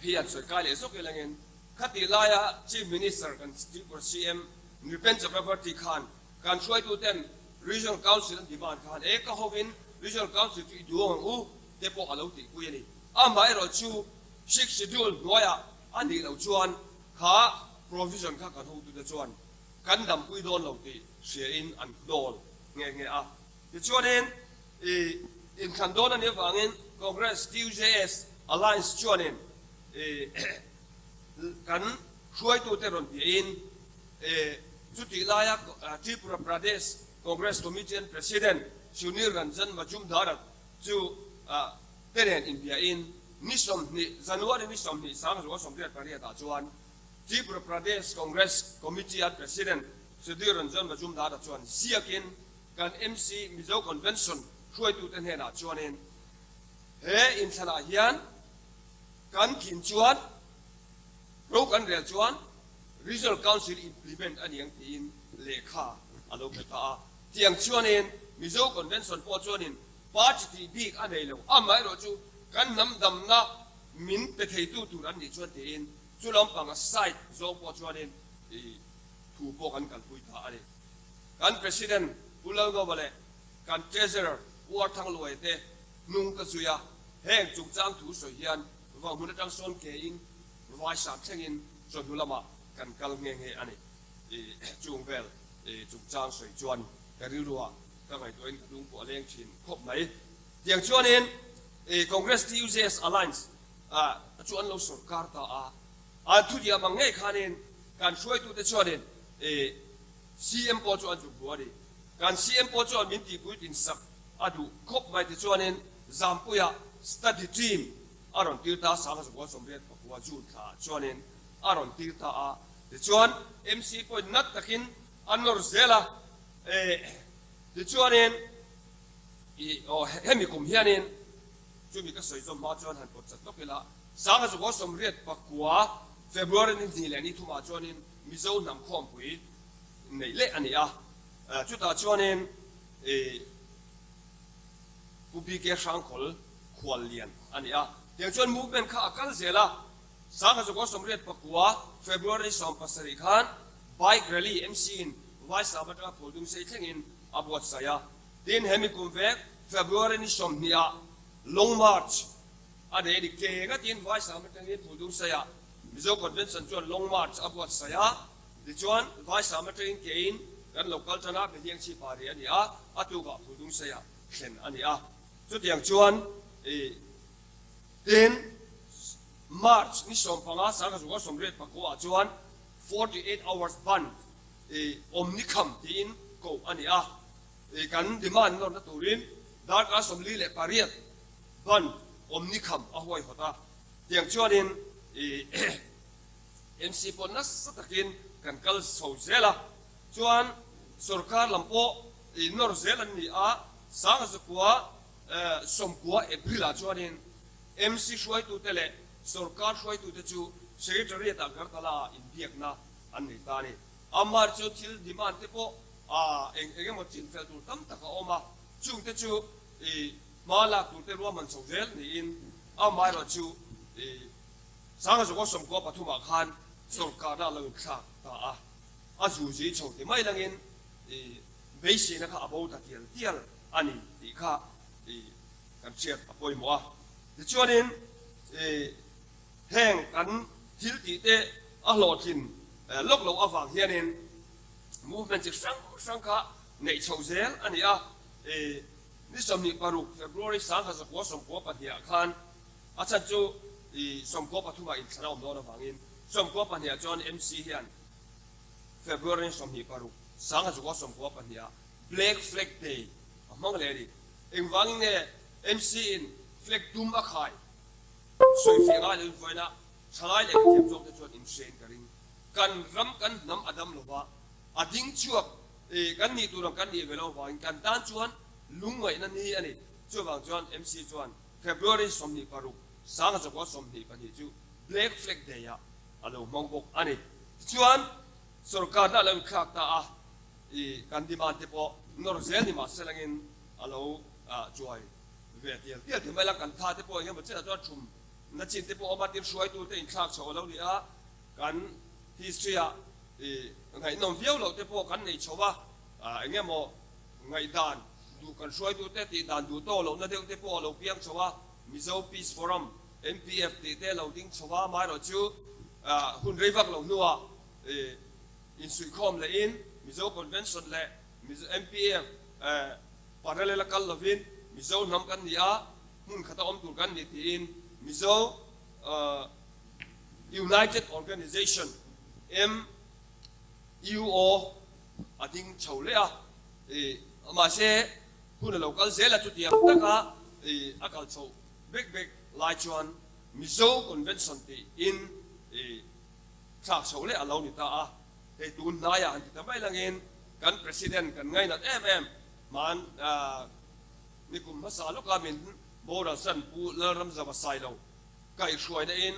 hei an sawi kai leh zawk ilangin khatih laia Chief Minister kan Tripura CM Nripen Chakrabarty khan kan hruaituten Regional Council an demand khan e ka hovin Regional Council chu i duang ang u te pawh a lo tihpui a ni. Amaherawhchu Sixth Schedule hnuaiah A nih loh chuan kha provision kha kan hotute chuan kan dampui dawn lo tih hriain an hnawl nghe nghe a. Tichuanin i inthlan dawn a nih avangin Congress TUJS Alliance chuanin i kan hruaitute rawn biain i chutih laia Tripura Pradesh Congress Committee an President Sunil Ranjan Majumdar chu te nen inbiain ni 20, January ni 20 1988 ah chuan Tripura Pradesh Congress Committee a President Sudhir Ranjan Majumdar-a chuan ziakin kan MC Mizo Convention hruaitute hnenah chuanin he inthlanah hian kan thin chuan ro kan rel chuan Regional Council implement a ni ang tiin lehkha a lo pe ta a. Tiang chuanin Mizo Convention pawh chuanin Party tih bik a nei lo, amaherawh chu kan hnam damna min pe theitu tur an nih chuan tiin chu lampanga side zawng pawh chuanin i thu pawh kan kalpui ta a ni. Kan President Pu Lalngova leh kan Treasurer Pu Arthangluaia te hnung ka zui a, heng chungchang thu sawi hian vanghmun atang sawn kein Vaisap thlengin chawhnu lamah kan kal nghe nghe a ni. I chung vel i chungchang sawi chuan ka rilruah Ka ngaihtuahin ka lung pawh a leng thin khawp mai. Tiang chuanin Congress TUJS Alliance chu an lo sawrkar ta a, an thudiam ang ngei khanin kan hruaitute chuanin CM pawh chu an zuk hmu a ni. Kan CM pawh chuan min tihpuitlin sak a duh khawp mai tichuanin Zampuia study team a rawn tir ta a, 1989 June thlaah chuanin a rawn tir ta a, tichuan MC pawhin nat takin a nawr zel a. Tichuanin i aw hemi kum hianin chumi ka sawi zawm hma chuan han pawt chat lawk ila, 1989 February ni hnih leh ni thumah chuanin Mizo hnam khawmpui neih leh a ni a, chutah chuanin i Pu BK Hrangkhawl khual lian a ni a, tiang chuan movement kha a kal zel a, 1989 February 17 khan Bike Rally MC in Vaisam atanga Phuldung sei thlengin a buatsaih a, tin hemi kum vek February ni 20 ah Long March a nei a ni. Ke ngatin Vaisam atangin Phuldung seiah Mizo Convention chuan Long March a buatsaih a, tichuan Vaisam atangin kein kan lo kal tan a, Behliang chhipa ri a ni a, a tukah Phuldung seiah thlen a ni a. Chutiang chuan i tin March ni 15 1989 ah chuan 48 hours ban i awm ni kham tiin koh a ni a, i kan demand nawrna turin darkar 48 ban awm ni kham a huaihawt a, tiang chuanin i MC pawh nasa takin kan kal chho zel a, chuan sorkar lam pawh i nawr zel an ni a, 1990 April ah chuanin MC hruaitute leh Sorkar hruaitute chu Secretariat ah Agartala ah inbiakna an nei ta a ni. Amar chu thil demand te pawh eng eng emaw chin fel tur tam tak a awm a, chungte chu i hma lak tur te ruahman chho zel niin amaherawh chu i 1993 ah khan sorkarna a lo inthlak ta a, a zuzi chho ti mai langin i beiseina kha a bo ta tial tial a ni tih kha i kan hriat a pawimawh a. Tichuanin, heng kan thil tih te a hlawhtlin lawk loh avang hianin movement chi hrang hrang kha neih chhoh zel a ni a. Ni 26 February 1992 ah khan a chhan chu 93 ah inthlan a awm dawn avangin 92 ah chuan MC hian February ni 26 1992 ah Black Flag Day a hmang leh a ni. Engvangin nge MC in flag dum a khai sawifiah ngai loin vawiin a thalai leh mithiam zawk te chuan inhrein ka ring. Kan ram kan hnam a dam lova a ding chhuak kan nih tur ang kan nih ve lo avangin kan tan chuan lungngaihna ni a ni. Chuvang chuan MC chuan February 26 1922 chu Black Flag Day ah a lo hmang bawk a ni. Tichuan sorkarna a lo inthlak ta a. I kan demand te pawh nawr zel ni mahse langin a lo chuai ve tial tial thei mai la, kan tha te pawh engemaw chenah chuan thum na chin te pawh a awm a, tin hruaitu te inthlak chhoh a lo ni a, kan history ah i ngaihnawm viau loh te pawh kan nei chho a, engemaw ngaihdan duh kan hruaitu te tih dan duh tawk lohna deuh te pawh a lo piang chho a, Mizo Peace Forum, MPF, tih te a lo ding chho a, amaherawhchu hun rei vak lo hnuah i Insuihkhawm lehin Mizo Convention leh Mizo MPF parallel a kal lovin Mizo hnam kan ni a, hmun khata awm tur kan ni tiin Mizo United Organization, MUO, a ding chho leh a. Mahse, hun a lo kal zel a, chutiang taka a kal chhoh bek bek lai chuan Mizo Convention tiin Thlak chho leh a lo ni ta a, hei tun hnaiah han ti ta mai langin kan President kan ngainat em em hman nikum hmasa lawka min boral san Pu Lalramzava Sailo kaihhruaina in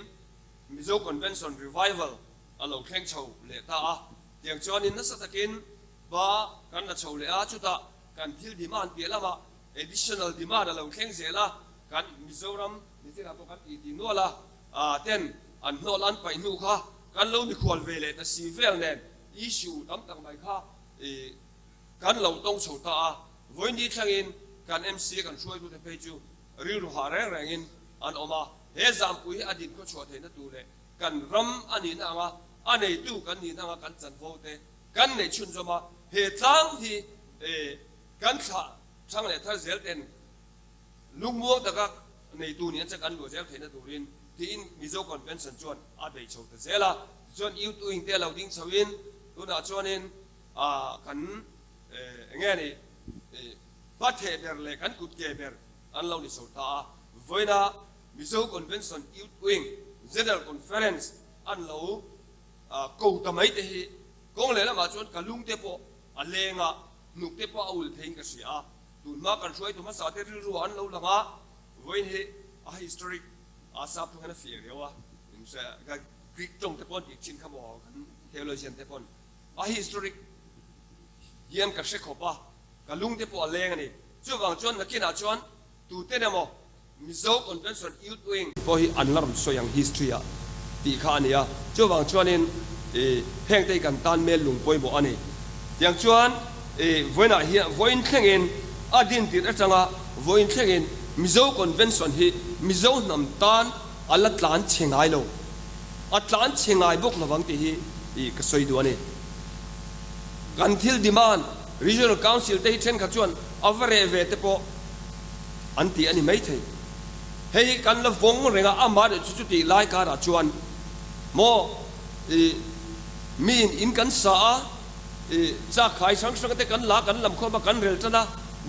Mizo Convention Revival a lo thleng chho leh ta a, tiang chuanin nasa takin ba kan la chho leh a, chutah kan thil demand piah lamah additional demand a lo thleng zel a, kan Mizoram nichinah pawh kan tih ti nual a. A ten an hnawlh an paih hnu kha kan lo mikhual ve leh ta si vel nen issue tam tak mai kha i kan lo tawng chho ta a, vawiin thlengin kan MC kan hruaitute phei chu rilru hah reng rengin an awm a, he zampui hi a din khawchhuah theihna tur leh kan ram a nihna anga a neitu kan nihna anga kan chanvo te kan neih chhunzawm a, he tlang hi i kan thlah thang leh thar zel ten Lungmuang taka neitu nih an chak an luah zel theihna turin tiin Mizo Convention chuan a bei chho ta zel a. Tichuan Youth Wing te a lo ding chhoin tunah chuanin kan eng nge ni hmatheh ber leh kan kutke ber an lo ni chho ta a. Vawiina Mizo Convention Youth Wing General Conference an lo ko ta mai te hi kawng lehlamah chuan ka lungte pawh a leng a, hnukte pawh a ul theiin ka hria a. Tunhma kan hruaitu hmasa te rilru an lo lang a, vawiin hi a historic a sap thung hian a fiah riau a, Greek tawng te pawh an tih thin kha maw kan theologian te pawn a historic hian ka hre khawp a, ka lung te pawh a leng a ni. Chuvang chuan nakinah chuan tuten emaw Mizo Convention Youth Wing pawh hi an la rawn sawi ang history ah tih kha a ni a, chuvang chuanin i heng te hi kan tan mel lung pawimawh a ni. Tiang chuan i vawiinah hian vawiin thlengin a din tirh atanga vawiin thlengin Mizo Convention hi Mizo hnam tan a la tlan chhe ngai lo, a tlan chhe ngai bawk lovang tih hi i ka sawi duh a ni. Kan thil demand Regional Council te hi thenkhat chuan a va reh ve te pawh an ti a ni maithei. Hei hi kan la vawng reng a, amah erawh chu chutih lai karah chuan maw i miin in kan sa a, i chakkhai hrang hrang te kan la kan lam khawm a, kan rel tan a,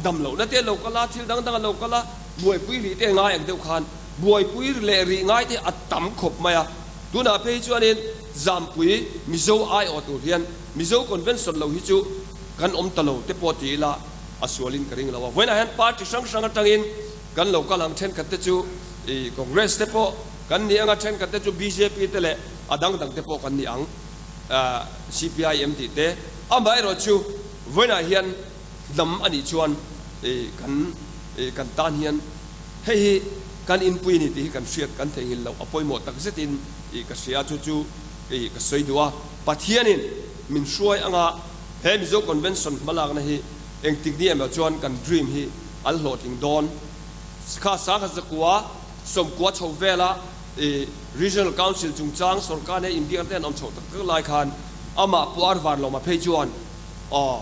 dam lohna te a lo kal a, thil dang dang a lo kal a, buaipui rih te ngai ang deuh khan buaipui leh rih ngai te a tam khawp mai a. Tunah phei chuanin Zampui Mizo aiawh tur hian Mizo Convention lo hi chu kan awm ta lo te pawh ti ila, a sualin ka ring lo a. Vawiinah hian party hrang hrang atangin kan lo kal ang, thenkhat te chu i Congress te pawh kan ni ang a, thenkhat te chu bjp te leh a dang dang te pawh kan ni ang, CPIM tih te. Amaherawh chu vawiinah hian hnam a nih chuan i kan i kan tan hian hei hi kan inpui a ni tih hi kan hriat kan theihnghilh loh a pawimawh tak zetin i ka hria a, chu chu i ka sawi duh a. Pathianin min hruai anga. He Mizo Convention hmalakna hi engtik ni emaw chuan kan dream hi an hlawhtling dawn. Kha sangha zakua sawmkua chho vela i Regional Council chungchang sorkar nen inbiakna te an awm chhoh tak tak lai khan Amah Pu Arvar Lawma phei chuan, Aw,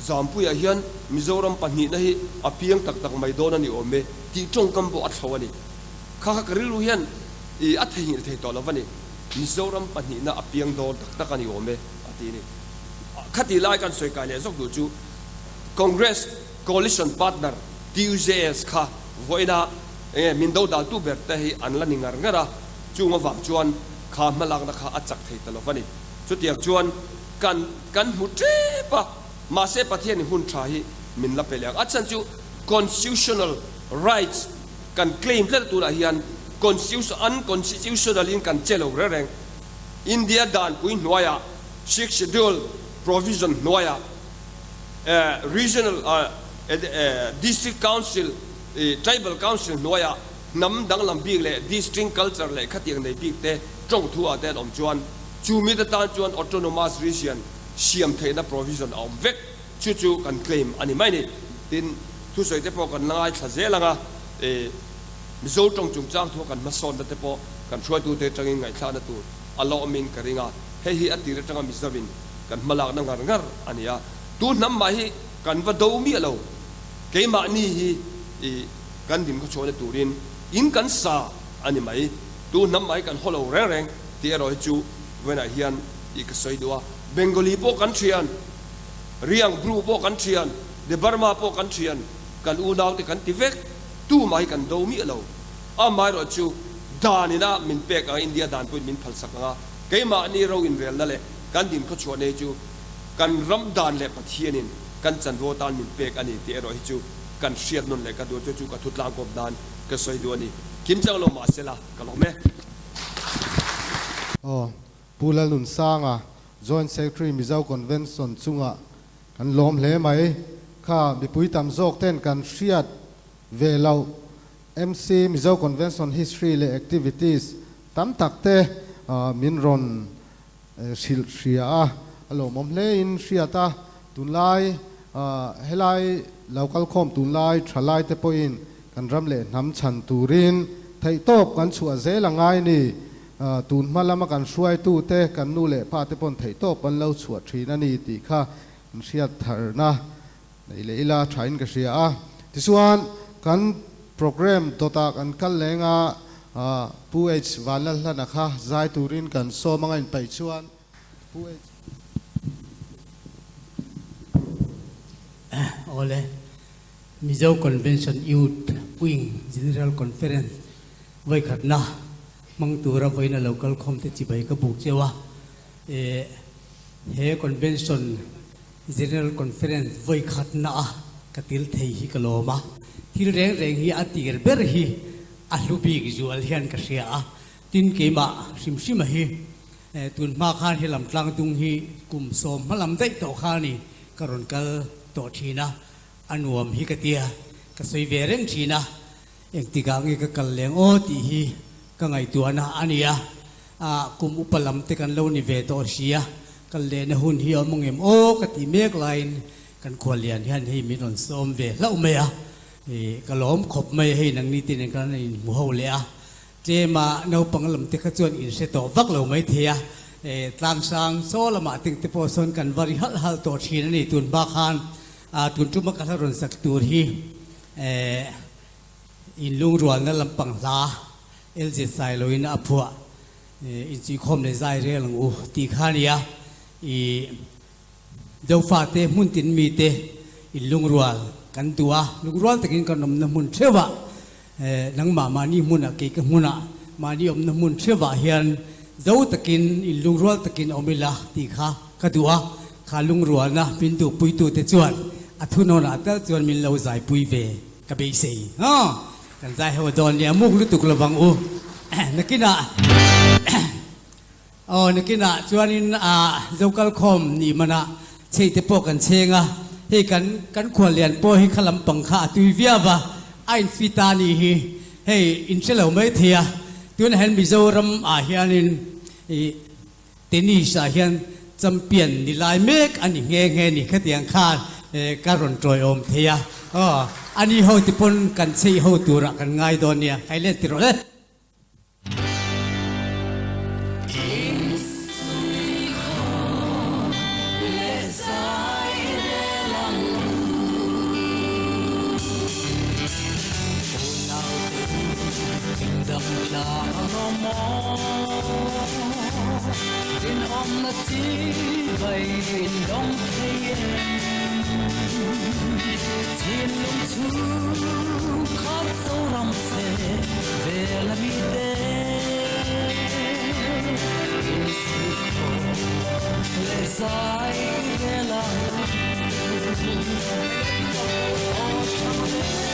Zampuiah hian Mizoram pahnihna hi a piang tak tak mai dawn a ni awm e, tih tawngkam pawh a thlo a ni. Kha kha ka rilru hian i a theihnghilh thei tawh lo va ni. Mizoram pahnihna a piang dawn tak tak a ni awm e, a ti a ni. Khati lai kan sawi kai leh zawk duh chu Congress coalition partner TUJS kha vawiina enge min dodaltu ber te hi an la ni ngar ngar a, chung avang chuan kha hmalakna kha a chak thei ta lo va ni. Chutiang chuan kan kan hmu tep a, mahse Pathianin hun tha hi min la pe leh ang. A chhan chu constitutional rights kan claim tlat tunah hian constitution unconstitutional in kan che lo reng reng. India danpui hnuaiah Sixth Schedule provision hnuaiah regional district council tribal council hnuaiah hnam danglam bik leh distinct culture leh khatiang nei bik te tawng thu ah te an awm chuan chu mite tan chuan autonomous region siam theihna provision a awm vek. Chu chu kan claim a ni mai ni. Tin, thusawi te pawh kan la ngaithla zel ang a, Mizo tawng chungchang thu a kan hmasawnna te pawh kan hruaitute atangin ngaihthlakna tur a la awmin ka ring a, hei hi a tir atanga Mizovin kan hmalakna ngar ngar a ni a, tu hnam mah hi kan va do miah lo, keimahni hi kan din khawchhuahna turin in kan sa a ni mai, tu hnam mah hi kan haw lo reng reng tih erawh hi chu vawiinah hian i ka sawi duh a, Bengali pawh kan thian, Riang Bru pawh kan thian, De Burma pawh kan thian, kan unaute kan ti vek, tu mah hi kan do miah lo. Amaherawh chu dan ina min pek anga India dan pawhin min phalsak anga keimahni ro inrelna leh kan din khawchhuah nei chu kan ram dan leh Pathianin kan chanvo atan min pek a ni tih erawh hi chu kan hriat nawn leh ka duh chu chu ka thutlang kawp nan ka sawi duh a ni. Kim chang lo mahsela ka lawm e. Aw, Pu Lalnunsanga, Joint Secretary Mizo Convention chungah kan lawm hle mai. Kha mipui tam zawk ten kan hriat ve loh MC Mizo Convention history leh activities tam tak te min rawn hrilh hria a, a lawmawm hle in hriat a, tunlai helai lo kalkhawm tunlai thalai te pawhin kan ram leh hnam chhan turin theihtawp kan chhuah zel a ngai ni. Tun hma lama kan hruaitute, kan nu leh pa te pawn theihtawp an lo chhuah thin a ni tih kha kan hriat tharna nei leh ila thain ka hria a. Tichuan, kan programme dawtah kan kal leng a, Pu H Vanlalhlana kha zai turin kan sawm anga inpaih chuan Pu H. Awle, Mizo Convention Youth Wing General Conference Vawikhatna hmang tura vawiin a lo kal khawm te chibai ka buk cheu a, eh he Convention General Conference vawikhatna a ka til thei hi ka lawm a, thil reng reng hi a tir ber hi a hlu bik zual hian ka hria a, tin keimah hrim hrima hi eh tun hma khan he lam tlang dung hi kum sawm hma lam daih tawh kha ni ka rawn kal tawh thin a, a nuam hi ka tia ka sawi ve reng thin a. Engtikah nge ka kal leng aw tih hi ka ngaihtuahna a ni a, kum upa lam te kan lo ni ve tawh si a, kal lehna hun hi a awm angem aw ka tih mek laiin kan khuallian hian hei min rawn sawm ve hlauh mai a, ka lawm khawp mai a, hei nangni te nen khan inhmu ho leh a, tlema naupang lam te kha chuan inhre tawh vak lo mai thei a, tlangsang saw lamah teng te pawh sawn kan va ri halh halh tawh thin a ni tun hma khan tun tuma ka hla rawn sak tur hi. Inlungrualna lampang hla LZ Sailoin a phuah inchuikhawm leh zai rel ang u tih kha a ni a. I Dofate hmun tin mite inlungrual kan duh a, lungrual takin kan awmna hmun theuhah nangmah mahni hmunah kei ka hmunah mahni awmna hmun theuhah hian zo takin inlungrual takin awm ila tih kha ka duh a. Kha lungrualna min duhpuitute chuan a thunawnah tal chuan min lo zaipui ve ka beisei. Aw, kan zai ho dawn nia muk lutuk lovang u. Nakinah, aw nakinah chuanin a zo kalkhawm ni manah chei te pawh kan cheng a, hei kan kan khuallian pawh hi kha lampang kha a tui viau va, a infit a nih hi hei inhre lo mai thei a, tunah hian Mizoram ah hianin ih Tennis ah hian champion ni lai mek a ni nghe nghe ni khatiang khan ka rawn tawiawm thei a, aw a ni ho te pawn kan chheih ho turah kan ngai dawn nia, kai let ti rawh le. In dam tlang a lawm maw Rinawmna chi vai in dawng thei em Thinlung chhung khat Zoram che vel a mi te In suikhawm leh zai rel ang Aw thang le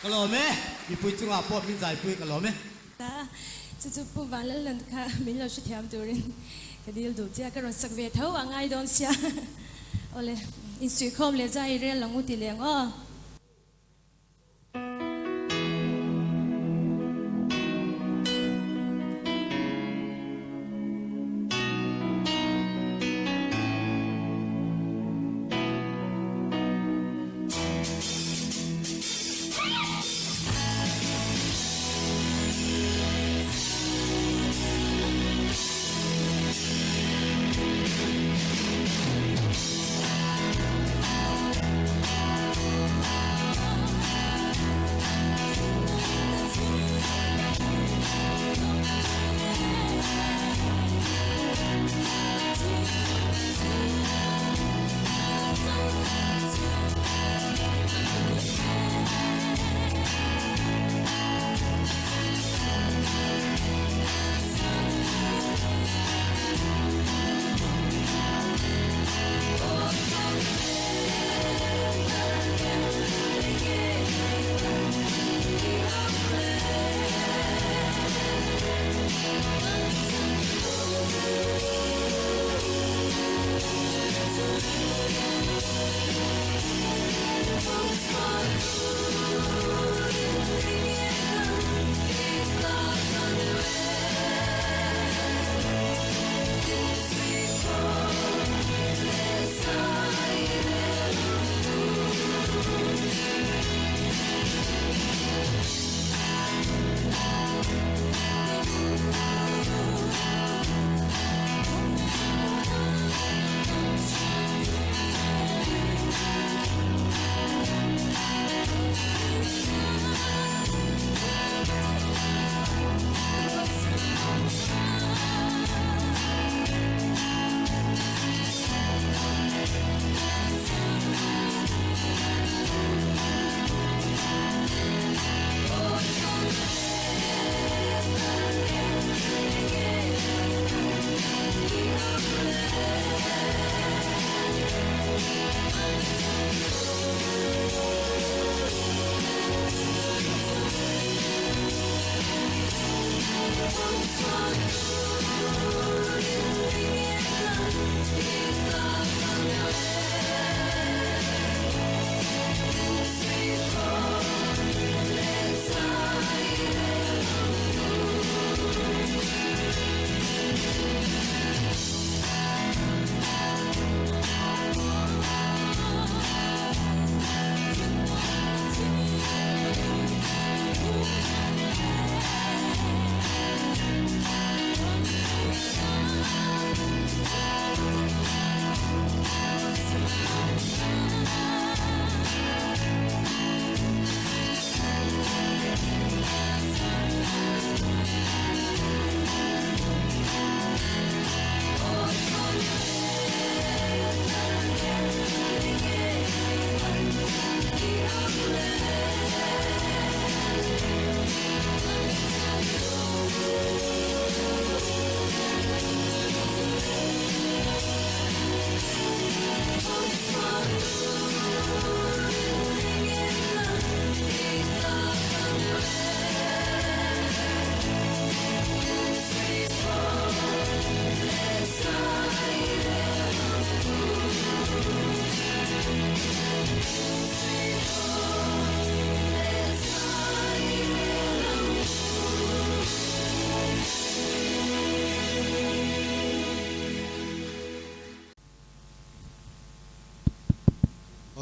Ka lawm e, mipui chungah pawh min zaipui ka lawm e. Chu chu Pu Vanlallan kha min lo hrethiam turin ka dil duh che a, ka rawn sak ve tho a ngai dawn sia. Awle, insuihkhawm leh zai rel ang u ti leh ang aw.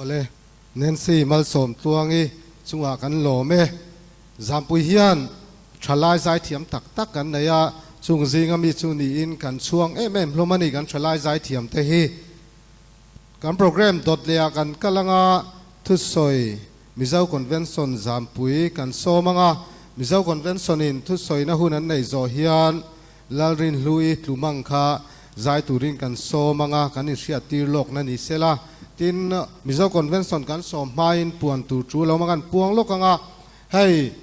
Awle, Nancy Malsawmtluangi chungah kan lawm e. Zampui hian thalai zaithiam tak tak kan nei a, chung zinga mi chu niin kan chhuang em em hlawm a ni kan thalai zaithiam te hi. Kan program dawt leh ah kan kal anga thusawi Mizo Convention Zampui kan sawm anga Mizo Convention in thusawina hun an nei zawh hian Lalrinhlui Tlumang kha zai turin kan sawm anga kan inhriat tir lawkna ni sela. Tin, Mizo Convention kan sawm hmain puan tur chu lo hmang an puang lawk anga hei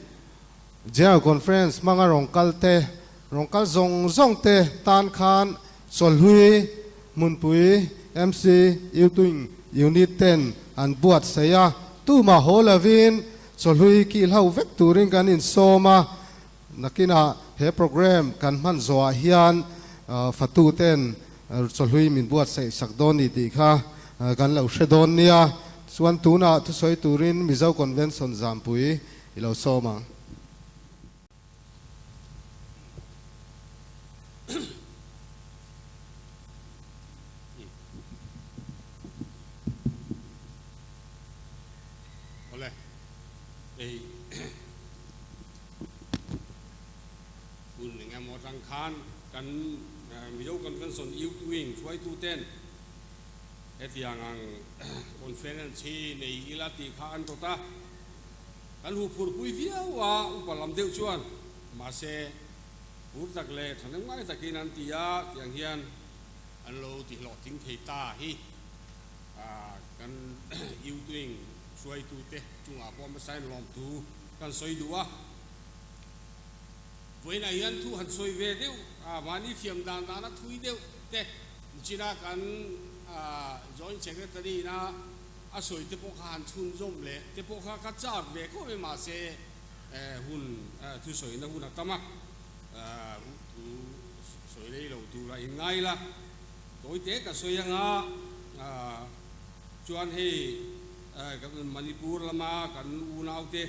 General Conference hmanga rawn kal te, rawn kal zawng zawng te tan khan Chawlhlui hmunpui MC Youtuing Unit ten an buatsaih a, tumah haw lovin chawlhlui kih hlau vek turin kan insawm a, nakinah he program kan hman zawhah hian fatu ten chawlhlui min buatsaih sak dawn ni tih kha kan lo hre dawn nia. Chuan tunah thusawi turin Mizo Convention Zampui i lo sawm ang. Awle, hei hun engemaw atang khan kan Mizo Convention Youth Wing hruaituten hetiang ang conference hi nei ila tih kha an rawt a. Kan huh phurpui viau a, upa lam deuh chuan mahse phur tak leh thahnem ngai takin an ti a, tiang hian an lo ti hlawhtling thei ta hi kan Youtuing hruaitute chungah pawh hmasain lawmthu kan sawi duh a. Vawiinah hian thu han sawi ve deuh a, mahni thiam dan dana thui deuh te nichina kan Joint Secretary ina A sawi te pawh kha han chhunzawm leh te pawh kha ka chak ve khawp e mahse hun thusawina hun a tam a, thu sawi rei lo tura in ngai la tawi te ka sawi anga chuan hei Manipur lama kan unaute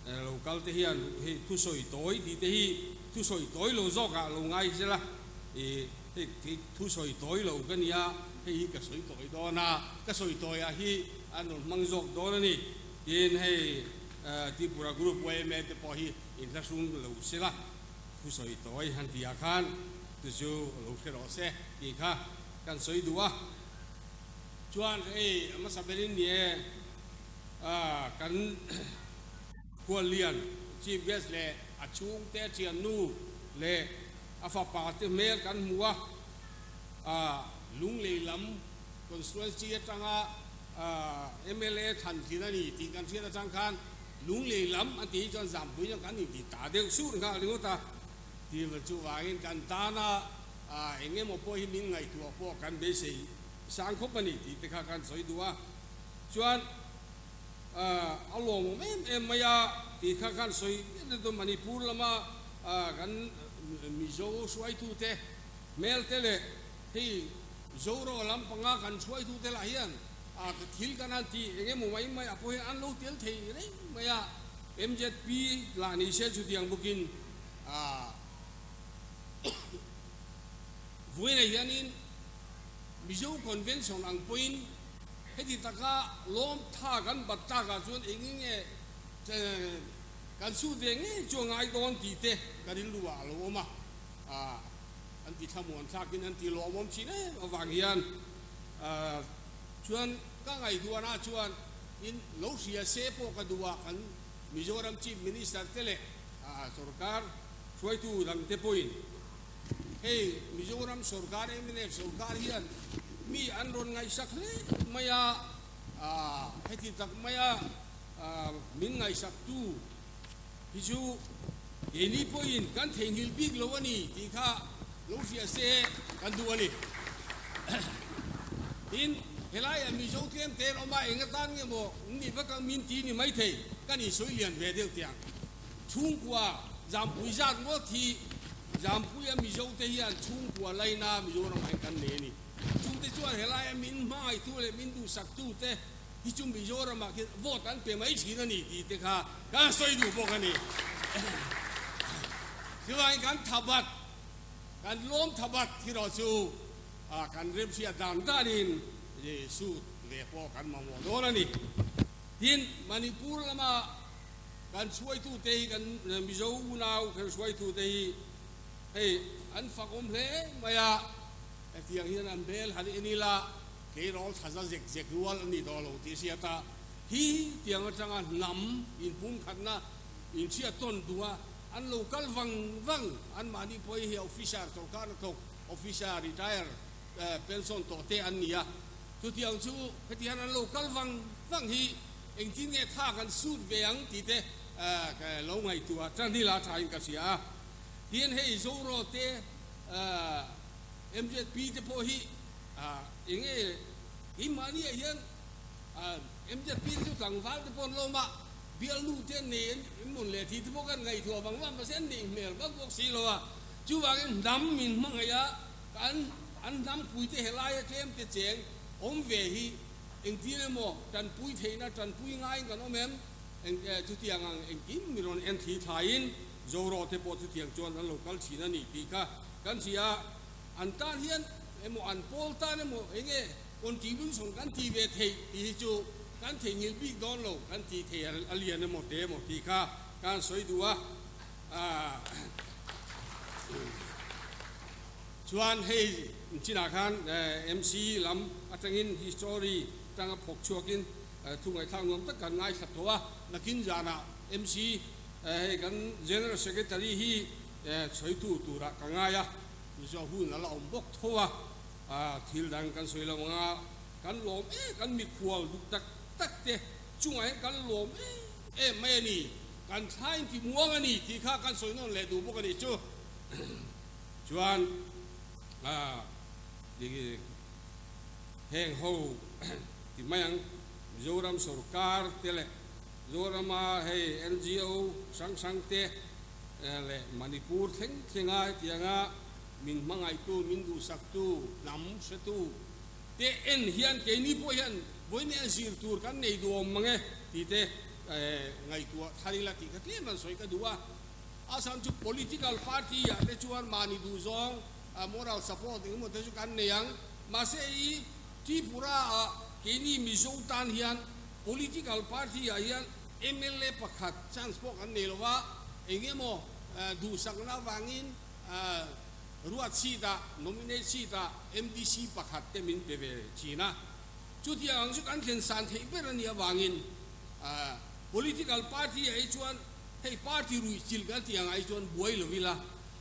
lo kal te hian hei thusawi tawi tih te hi thusawi tawi lo zawkah lo ngai sela i Hei thu sawi tawi lo ka nia, hei hi ka sawi tawi dawn a, ka sawi tawiah hi an rawn hmang zawk dawn a ni. Tin, hei Tripura Group yma te pawh hi inthlahrung lo se la, thu sawi tawi han tihah khan chu chu lo hre rawh se tih kha kan sawi duh a. Chuan hei a hmasa berin ni e, kan khuallian Chief Guest leh a chhungte thiannu leh A fapa te hmel kan hmu a, Lunglei lam constituency atanga mla thlan thin a ni tih kan hriat atang khan Lunglei lam a tih hi chuan Zampui chuan kan inti ta deuh sur nghal ringawt a. Tiva chuvangin kan tana eng emaw pawh hi min ngaihtuah pawh kan beisei sang khawp a ni tih te kha kan sawi duh a. Chuan a lawmawm em em mai a tih kha khan sawi Manipur lama kan. Mizo hruaitute hmel te leh hei Zoro lampanga kan hruaitute lah hian a thil kan han tih eng emaw mai mai ah pawh hian an lo tel thei reng mai a, MZP lah ni se chutiang bawkin a vawiinah hianin Mizo Convention ang pawhin heti taka lawm tha kan bat tlakah chuan eng eng nge Kan su ve ngei chu a ngai dawn tih te ka rilru ah a lo awm a, an ti thlamuan thlakin an ti lawmawm thin em avang hian chuan ka ngaihtuahna chuan in lo hria se pawh ka duh a, kan Mizoram Chief Minister te leh sorkar hruaitu dang te pawhin hei Mizoram sorkar mnf sorkar hian mi an rawn ngaihsak hle mai a, heti tak mai a. Min ngaihsaktu hi chu keini pawhin kan theihnghilh bik lo a ni tih kha lo hria se kan duh a ni. Tin, helaiah Mizo tlem te an awm a, eng atan nge maw ni vak ang min ti ni maithei kan insawi lian ve deuh teh ang. Chhungkua Zampui zat ngawt hi Zampuia Mizo te hian chhungkua laina Mizoramah hian kan nei a ni. Chungte chuan helaia min hmangaihtu leh min duhsaktu te Hi chu Mizoramah khian vote an pe mai thin a ni tih te kha kan sawi duh bawk a ni. Chuvangin kan thabat, kan lawm thabat hi rawh chu kan remhriat dan danin suit ve pawh kan mamawh dawn a ni. Tin, Manipur lama kan hruaitute hi kan Mizo unau kan hruaitute hi hei an fakawm hle mai a, hetiang hian an bel han en ila, Tleirawl thlaza zek zek rual a ni tawh lo tih hriat a, hi tiang atanga hnam inpumkhatna inhriat tawn duh a, an lo kal vang vang, anmahni pawh hi officer, sorkar hnathawk officer retire pension tawh te an ni a, chutiang chu heti hian an lo kal vang vang hi engtin nge tha kan sut ve ang tih te lo ngaihtuah tan hi la thain ka hria a, tin hei Zoro te MZP te pawh hi Eng nge keimahni ah hian MZP te chu tlangval te pawh an lawm a, bialnu te an nei an mawn leh tih te pawh kan ngaihtuah vang vang mahse an neih hmel vak bawk si lo a, chuvangin hnam min hmangaih a kan an hnampui te helaia tlem te cheng awm ve hi engtin emaw tanpui theihna tanpui ngaiin kan awm em? Eng chutiang ang engkim mi rawn en thli thlaiin Zoro te pawh chutiang chuan an lo kal thin a ni tih kha kan hria a. An tan hian emaw an pawl tan emaw enge contribution kan ti ve theih tih hi chu kan theihnghilh bik dawn lo, kan tih thei a lian emaw te emaw tih kha kan sawi duh a. Chuan hei chinah khan MC lam atangin history tanga phawk chhuakin thu ngaihthlak nuam tak kan ngaithla tawh a, nakin zanah MC hei kan General Secretary hi sawitu turah ka ngai a, Mizo hun a la awm bawk tho a, thil dang kan sawi lo ang a, kan lawm em kan mikhual duh tak tak te chungah hian kan lawm em em mai a ni, kan thlain ti muang a ni tih kha kan sawi nawn leh duh bawk a ni chu. Chuan heng ho ti mai ang Mizoram sorkar te leh Mizorama hei NGO hrang hrang te leh Manipur thleng thlenga hetianga min hmangaihtu, min duhsaktu, hnam hretu te en hian keini pawh hian vawiin a zir tur kan nei duhawm mang e tih te ngaihtuah thar ila tih kha tlem an sawi ka duh a. A chhan chu political party ah te chuan mahni duhzawng moral support engemaw te chu kan nei ang, mahse i Tripura ah keini Mizo tan hian political party ah hian mla pakhat chance pawh kan nei lo va, eng emaw duhsakna avangin ruat seat ah, nominate seat ah MDC pakhat te min pe ve thin a. Chutiang ang chu kan thlen san theih ber a nih avangin political party ah hi chuan hei party ruih chilh kan tih angah hi chuan buai lo ila,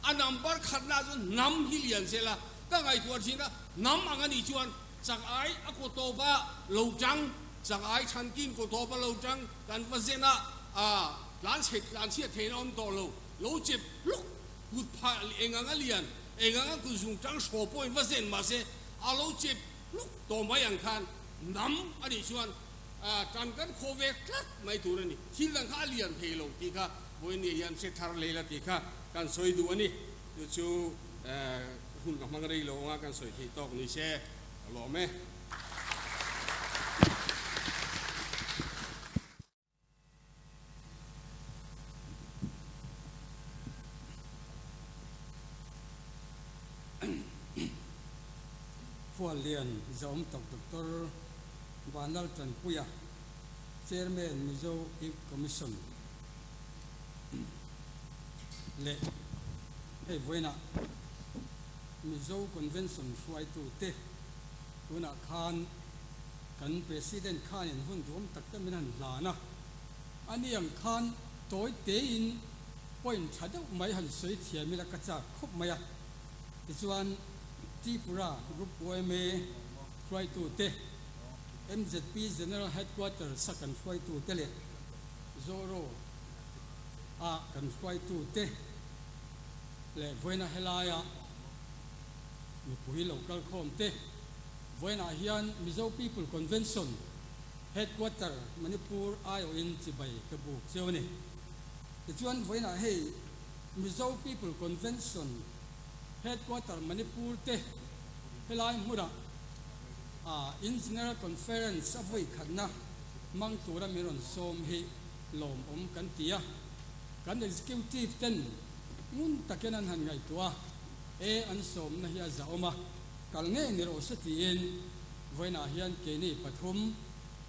a number khatna ah chuan hnam hi lian zel a, ka ngaihtuah thin a, hnam ang a nih chuan chak ai a kaw tawp a lo tang, chak ai chhankin kaw tawp a lo tang, Kan va zen a, tlan chhe tlan chhiat theihna awm tawh lo, lo chep hluk kut phah eng anga lian, eng anga kut zung tang hraw pawhin va zen mahse a lo chep hluk tawh mai ang khan nam a nih chuan tan kan khaw ve tlat mai tur a ni. Thil dang kha a lian thei lo tih kha vawiin ni hian hre thar lei la tih kha kan sawi duh a ni. Chu chu hun ka hmang rei lo anga kan sawi theih tawk ni se ka lawm e. Khuallian Zawm Tok Doctor Vanlal Tanpuia, Chairman Mizo Youth Commission leh hei vawiinah Mizo Convention hruaitute tunah khan kan President khanin hun duhawm tak te min han hlan a, ani ang khan tawi tein point tha deuh mai han sawi thiam ila ka chak khawp mai a. Tichuan Tripura Group yma hruaitute, MZP General Headquarters a kan hruaitute leh Zoro a kan hruaitute leh vawiina helaia mipui lo kalkhawm te, Vawiinah hian Mizo People Convention Headquarter Manipur aiawhin chibai ka buk cheu a ni. Tichuan vawiinah hei Mizo People Convention Headquarter Manipur te helai hmunah in General Conference a vawi khatna hmang tura min rawn sawm hi lawmawm kan ti a. Kan Executive ten ngun takin an han ngaihtuah a, e an sawmna hi a zahawm a. Kal ngei ni rawh se tiin vawiinah hian keini pathum,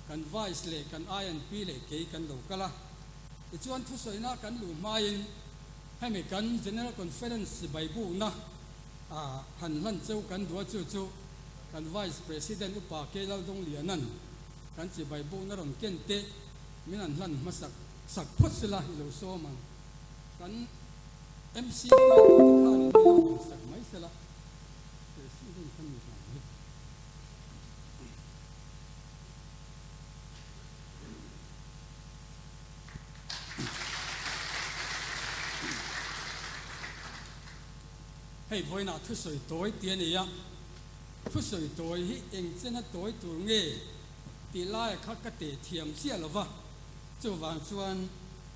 kan Vice leh kan INP leh kei kan lo kal a. Tichuan thusawiina kan luh hmain hemi kan General Conference sipai bukna ah han hlan cheu kan duh a, chu chu kan Vice President Upa K Laldongliana'n kan chibai bukna rawn ken te min han hlan hmasak sak phawt sela i lo sawm ang. Kan MC hruaitute khanin min lo hlan sak mai sela. Hei vawiinah thusawi tawi tih a ni a, thusawi tawi hi eng chena tawi tur nge tih laia kha ka teh thiam chiah lo va, chuvang chuan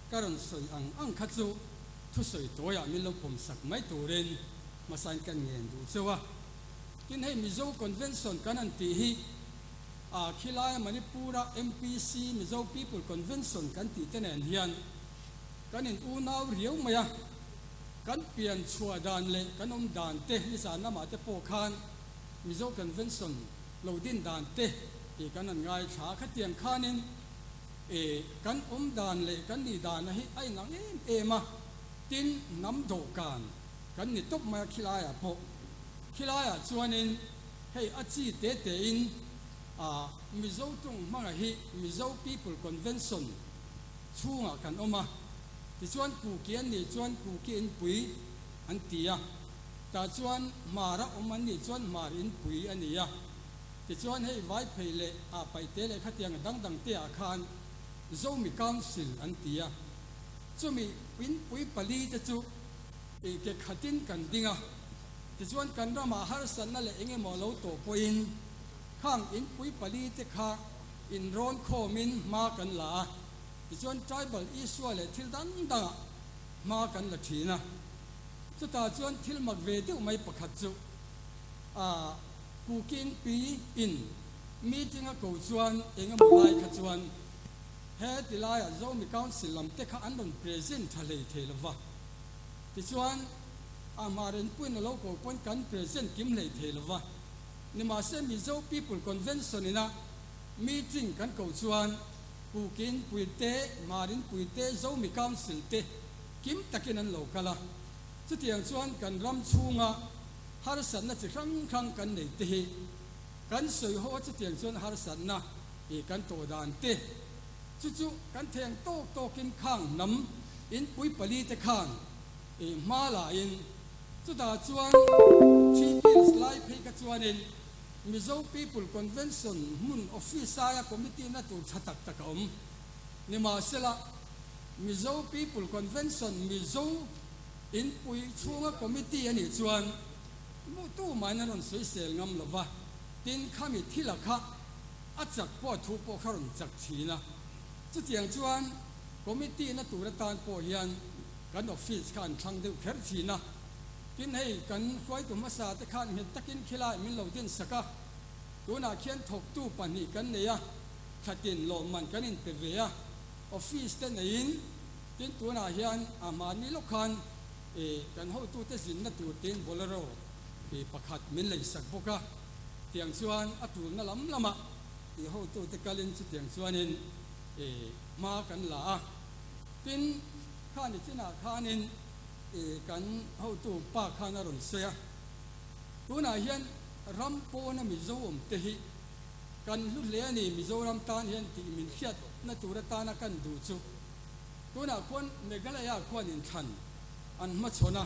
ka rawn sawi ang ang kha chu thusawi tawiah min lo pawmsak mai turin Hmasain kan ngen duh cheu a, tin hei Mizo Convention kan han tih hi a khilaia Manipur-a MPC, Mizo People Convention kan tih te nen hian kan in unau riau mai a, kan pian chhuah dan leh kan awm dan te nizan lamah te pawh khan Mizo Convention lo din dan te tih kan han ngaithla a, khatiang khanin e kan awm dan leh kan nih dana hi a inang em em a, tin hnam dawhkan Kan ni tawp mai a khilaiah pawh. Khilaiah chuanin hei a chi te tein ah Mizo tawng hmanga hi Mizo People Convention chhungah kan awm a, tichuan Kuki an nih chuan Kuki inpui an ti a, tah chuan Hmara awm an nih chuan Hmar inpui a ni a, tichuan hei Vaiphei leh ah Paihte leh khatiang dang dang te ah khan Zomi Council an ti a, chumi inpui pali te chu Tih ke khatin kan ding a, tichuan kan ramah harsatna leh eng emaw lo tawh pawhin khang inpui pali te kha inrawn khawmin hma kan la a, tichuan tribal issue leh thil dang dangah hma kan la thin a. Chutah chuan thil mak ve deuh mai pakhat chu a Kuki inpi in meeting a ko chuan eng emaw lai kha chuan he ti laiah Zomi Council lam te kha an rawn present tha hlei thei lova. Tichuan, a hma renpuiin a lo ko pawn kan present kim hlei thei lo va. Nimahse Mizo People Convention ina meeting kan ko chuan Kukin Puite, Hmarin Puite, Zomi Council te kim takin an lo kal a. Chutiang chuan kan ram chhunga harsatna chi hrang hrang kan nei te hi kan sawi ho a chutiang chuan harsatna ih kan tawh dan te chu chu kan theng tawk tawkin khang hnam Inpui pali te khan ih hma lahin chutah chuan Three Pills lai phei kha chuanin Mizo People Convention hmun office aia committee na tur tha tak tak a awm. Nimahsela, Mizo People Convention Mizo inpui chhunga committee a nih chuan tu mahin an rawn sawisel ngam lo va, tin khami thila kha a chak pawh a thu pawh kha rawn chak thin a. Chutiang chuan Committee na tur atan pawh hian kan office kha an thlang deuh kher thin a. Tin hei kan hruaitu hmasa te khan nghet takin khilai min lo din sak a, tunah khian thawktu pahnih kan nei a, thlatin lawmman kan inpe ve a, office te neiin tin tunah hian a mahni lawk khan kan hotute zinna tur tin Bolero pakhat min lei sak bawk a, tiang chuan a tulna lam lamah hotute kalin chutiang chuanin hma kan la a, tin khani chinah khanin kan hotu pa khan a rawn sawi a, tunah hian ram pawna Mizo awmte hi kan hlu hle a ni, Mizoram tan hian tih min hriatna tur atana kan duh chu tunah khuan Meghalaya khuan inthlan an hmachhawn a,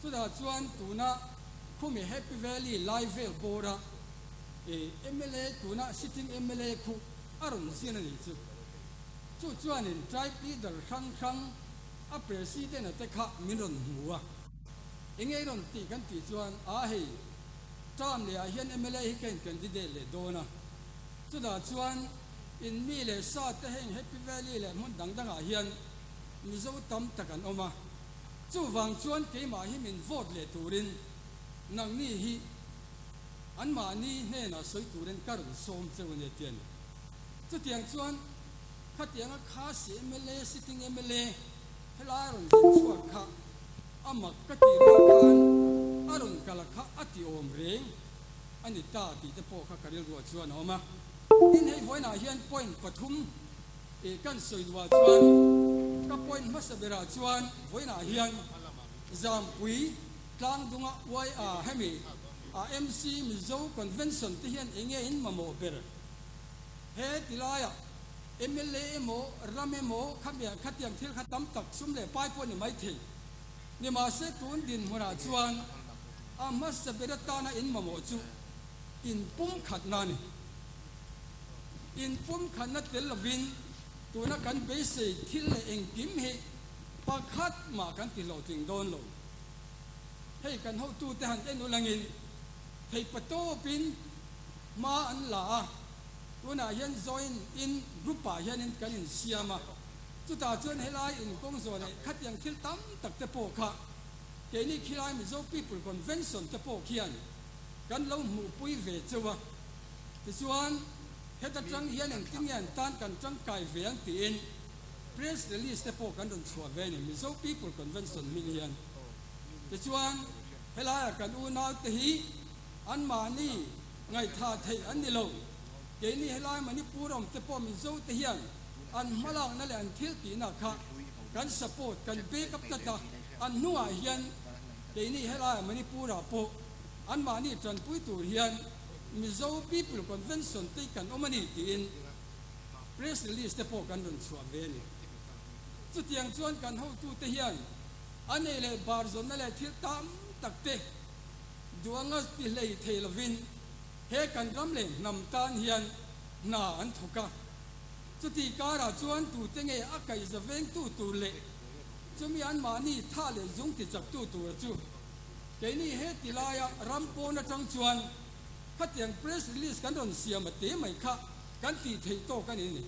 chutah chuan tuna khumi Happy Valley lai vel bawra mla tuna sitting mla khu a rawn zin a nih chu. Chu chuanin tribe leader hrang hrang a president a te kha min rawn hmu a, enge i rawn tih kan tih chuan a hei term leh ah hian mla hi ka in candidate leh dawn a, chutah chuan in mi leh sa te heng Happy Valley leh hmun dang dang ah hian Mizo tam tak an awm a, chuvang chuan keimah hi min vote leh turin nangni hi anmahni hnenah sawi turin ka rawn sawm cheu a nia ti a ni. Chutiang chuan khatianga Khasi mla, sitting mla helai rawn zin chhuak kha a mak ka tih rual khan a rawn kal a kha a ti awm reng a ni ta tih te pawh kha ka rilruah chuan a awm a. Tin, hei vawiinah hian point pathum ih kan sawi duhah chuan ka point hmasa berah chuan vawiinah hian Zampui Tlangdunga YR hemi a MC Mizo Convention te hian enge in mamawh ber? He ti laiah mla emaw ram emaw khamiah khatiang thil kha tam tak sum leh pai pawh ni mai thei. Nimahse tun dinhmunah chuan a hmasa ber atana in mamawh chu inpumkhatna a ni. Inpumkhatna tel lovin tuna kan beisei thil leh engkim hi pakhat mah kan ti hlawhtling dawn lo. Hei kan hotute han en ulangin theihpatawpin Hma an la a, tunah hian join in group ah hianin kan insiam a, chutah chuan helai inkawng zawh leh khatiang thil tam tak te pawh kha keini khilai Mizo People Convention te pawh khian kan lo hmuhpui ve cheu a, tichuan heta tang hian engtin nge an tan kan tangkai ve ang tiin press release te pawh kan rawn chhuah ve a ni Mizo People Convention hming hian. Tichuan helaia kan unaute hi Anmahni ngaihthah theih an ni lo. Keini helai Manipur awm te pawh Mizo te hian an hmalakna leh an thil tihna kha kan support, kan back up tlat a, an hnungah hian keini helai Manipur ah pawh anmahni tanpui tur hian Mizo People Convention te kan awm a ni tiin press release te pawh kan rawn chhuah ve a ni. Chutiang chuan kan hotute hian a nei leh bar zawnna leh thil tam tak te Duanga ti hlei thei lovin he kan ram leh hnam tan hian hna an thawk a. Chuti karah chuan tute nge a kaihza vengtu tur leh chumi anmahni tha leh zung ti chaktu tura chu keini he ti laia ram pawn atang chuan khatiang press release kan rawn siam a te mai kha kan tih theih tawk a ni ni.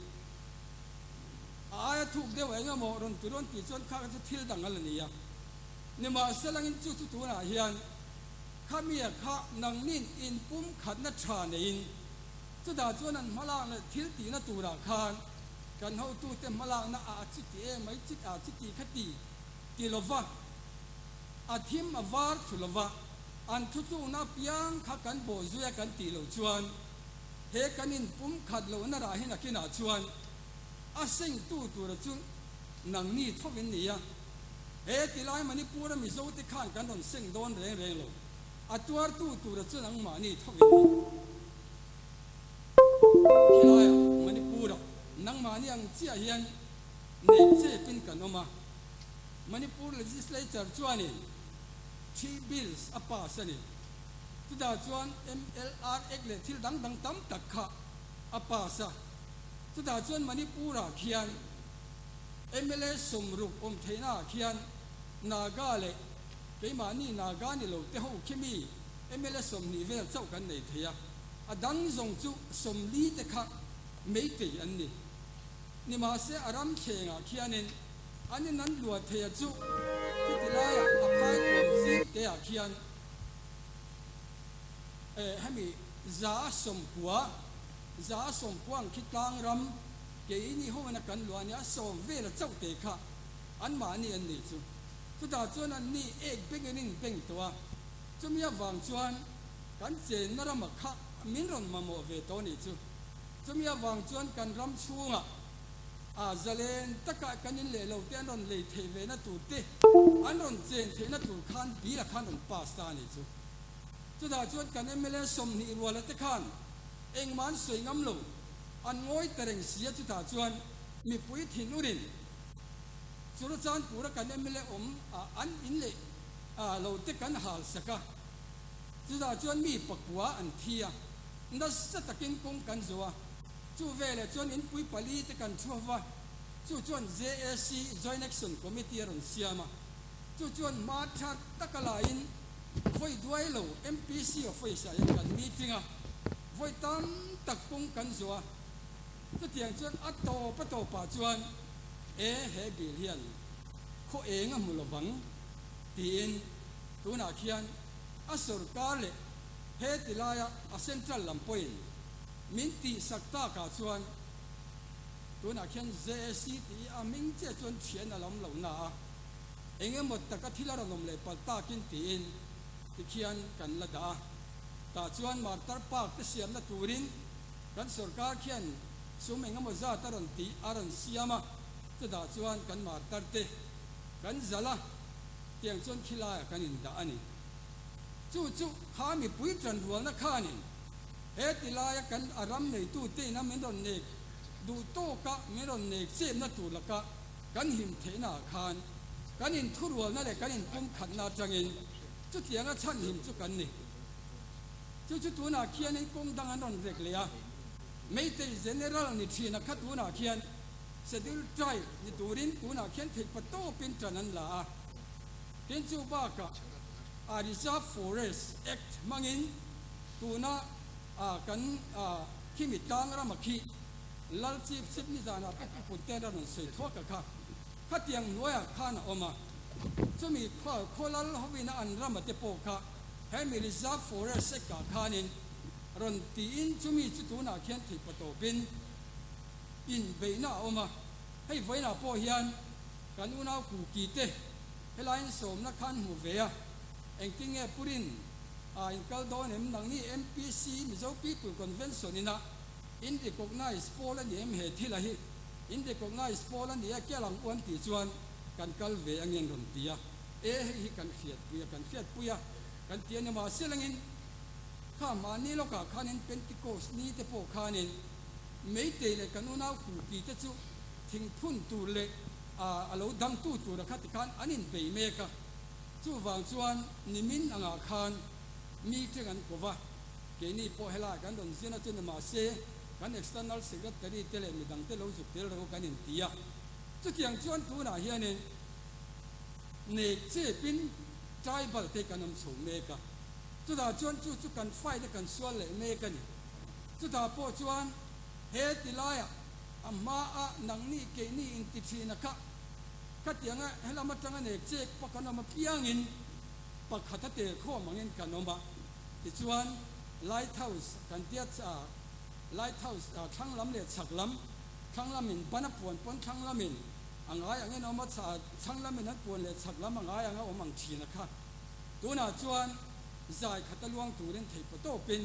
A aia thuk deuh eng emaw rawn ti rawn tih chuan kha kha chu thil dang a la ni a. Nimahselangin chu chu tunah hian khamia kha nangnin inpum khatna tha neiin chutah chuan an hmalak leh thil tihna turah khan kan hotute hmalakna a chuti e mai chit a chuti kha ti ti lova a thim a var thu lova an thutlukna apiang kha kan bawhzui a kan tih loh chuan he kan inpum khat lohna rah hi nakinah chuan a sengtu tura chu nangni thovin ni a. He tilai Manipur a Mizo te khan kan rawn seng dawn reng reng lo. A tuartu tura chu nangmahni tho in ni. Khilaiah Manipur ah nangmahni ang chiah hian neih chepin kan awm a. Manipur Legislature chuanin three bills a pass a ni. Chutah chuan MLR Act leh thil dang dang tam tak kha a pass a. Chutah chuan Manipur ah khian Mla sawmruk awm theihna ah khian Naga leh keimahni Naga ni lo te ho khi mi mla 20 vel chauh kan nei thei a, a dang zawng chu 40 te kha Meitei an ni. Nimahse a ram thleng ah khianin an in an luah thei a chu khiti laiah a phai kuam zim te. te ah khian eh hemi 190, 190 ang khi tlang ram keini ho ina kan luah nia sawm vela chauh te kha anmahni an nih chu. Chutah chuan anni ek bengin in beng tawh a, chumi avang chuan kan chenna rama kha min rawn mamawh ve tawh a nih chu. Chumi avang chuan kan ram chhungah a zalen taka kan in leh lo te an rawn lei theih ve na tur te, an rawn chen theih na tur khan bill a khan rawn pass ta a nih chu. Chutah chuan kan mla 20 ruala te khan engmah an sawi ngam lo, an ngawi ta reng si a chutah chuan mipui thinur in Churachandpur a kan mla awm a an in leh lo te kan hal sak a, chutah chuan mi pakua an thi a, nasa takin kawng kan zawh a. Chu veleh chuan inpui pali te kan thu hova, chu chuan JAC, Joint Action Committee, a rawn siam a. Chu chuan hma tha taka laiin vawi duai lo MPC office ah hian kan meeting a, vawi tam tak kawng kan zawh a. Chutiang chuan a tawp a tawpah chuan e he bill hian khaw eng a hmu lovang tiin tunah khian a sorkar leh he ti laia a central lam pawhin Min tihsak takah chuan tunah khian JAC tih hi a hming chiah chuan thian a la awm lo na a, eng emaw taka thil a rawn awm leh palh takin tiin tikhian kan la dah a. Tah chuan Martar Park te siamna turin kan sorkar khian sum eng emaw zat a rawn tih a rawn siam a, chutah chuan kan Martar te kan zalh a, tiang chuan khilaiah kan indah a ni. Chu chu kha mipui tanrualna khanin He ti laia kan a ram neitute ina min rawn nek duh tawka min rawn nek chepna tur laka kan him theihna ah khan kan inthurualna leh kan inpumkhatna atangin chutianga chhan him chu kan ni. Chu chu tunah khianin kawng dang an rawn rek leh a, Meitei General ni thina kha tunah khian Schedule Tribe ni turin tunah khian theihpa tawpin tan an la a. Tin chu bakah a Reserve Forest Act hmangin Tuna kan khimi tlang rama khi Lal Chief Chip nizanah pawh pu Punten a rawn sawi thuak a kha. Khatiang hnuaiah khan a awm a, chumi khaw lal hovina an rama te pawh kha hemi Reserve Forest Act ah khanin rawn tiin chumi chu tunah khian theihpa tawpin inbeihna a awm a. Hei vawiinah pawh hian kan unau Kuki te helaiin sawmna khan hmu ve a, engtin nge Purin A in kal dawn em? Nangni MPC, Mizo People Convention, ina in recognise pawl a ni em he thil a hi? In recognise pawl a ni a kel ang u an tih chuan kan kal ve angin rawn ti a. E hei hi kan hriatpui a, kan hriatpui a kan ti a ni mahse langin kha mahni lawkah khanin Pentecost ni te pawh khanin Meitei leh kan unau Kuki te chu thingphun tur leh a lo dangtu tura kha tikhan an inbei mek a. Chuvang chuan nimin angah khan meeting an ko va, keini pawh helai kan rawn zin a chu ni mahse kan external secretary te leh midang te lo zuk tel ro kan inti a. Chutiang chuan tunah hianin nek chepin tribal te kan awm chho mek a, chutah chuan chu chu kan fight a kan sual leh mek a ni. Chutah pawh chuan he ti laiah a hmaa nangni keini inti thin a kha, Khatianga helam atanga nek chek pawh kan awm apiangin pakhat a tel khawm angin kan awm a, tichuan Lighthouse kan tia Lighthouse thlang lam leh chhak lam, thlang lamin ban a puan pawn thlang lamin a ngai angin a awm a, chhang lamin an puan leh chhak lam a ngai anga awm ang thin a kha. Tunah chuan zai khata luang turin theihpaw tawpin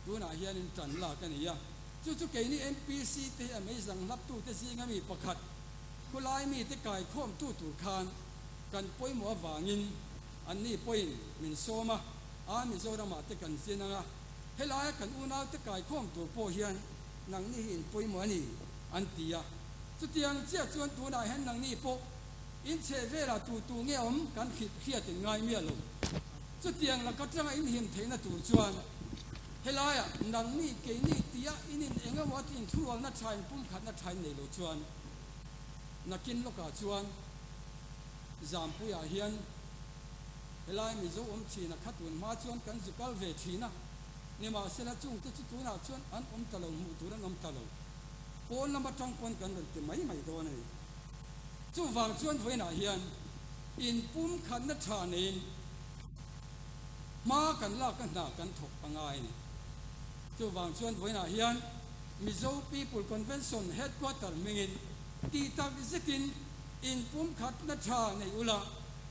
tunah hianin tan lak a ni a, chu chu keini MPC te hi a meizang hlaptute zinga mi pakhat, Khulai mite kaikhawmtu tur khan kan pawimawh avangin anni pawhin min sawm a, a Mizoramah te kan zin ang a, helaia kan unaute kaikhawm tur pawh hian nangni hi in pawimawh a ni, an ti a. Chutiang chiah chuan tunah hian nangni pawh in chheh velah tu tu nge awm kan hriat in ngai miah lo. Chutiang laka tanga in him theihna tur chuan helaiah nangni keini tia in in eng emaw a inthurualna tha in pumkhatna tha in nei lo chuan Nakin lawkah chuan Zampuiah hian helai Mizo awm thin a kha tun hma chuan kan zu kal ve thin a, nimahsela chungte chu tunah chuan an awm ta lo, hmuh tur an awm ta lo. Pawn lam atang pawn kan rawn ti mai mai dawn a ni. Chuvang chuan vawiinah hian inpumkhatna tha neiin. Hma kan lak a hna kan thawk a ngai a ni. Chuvang chuan vawiinah hian Mizo People Convention Headquarter hmingin tih tak zetin inpumkhatna tha nei ula,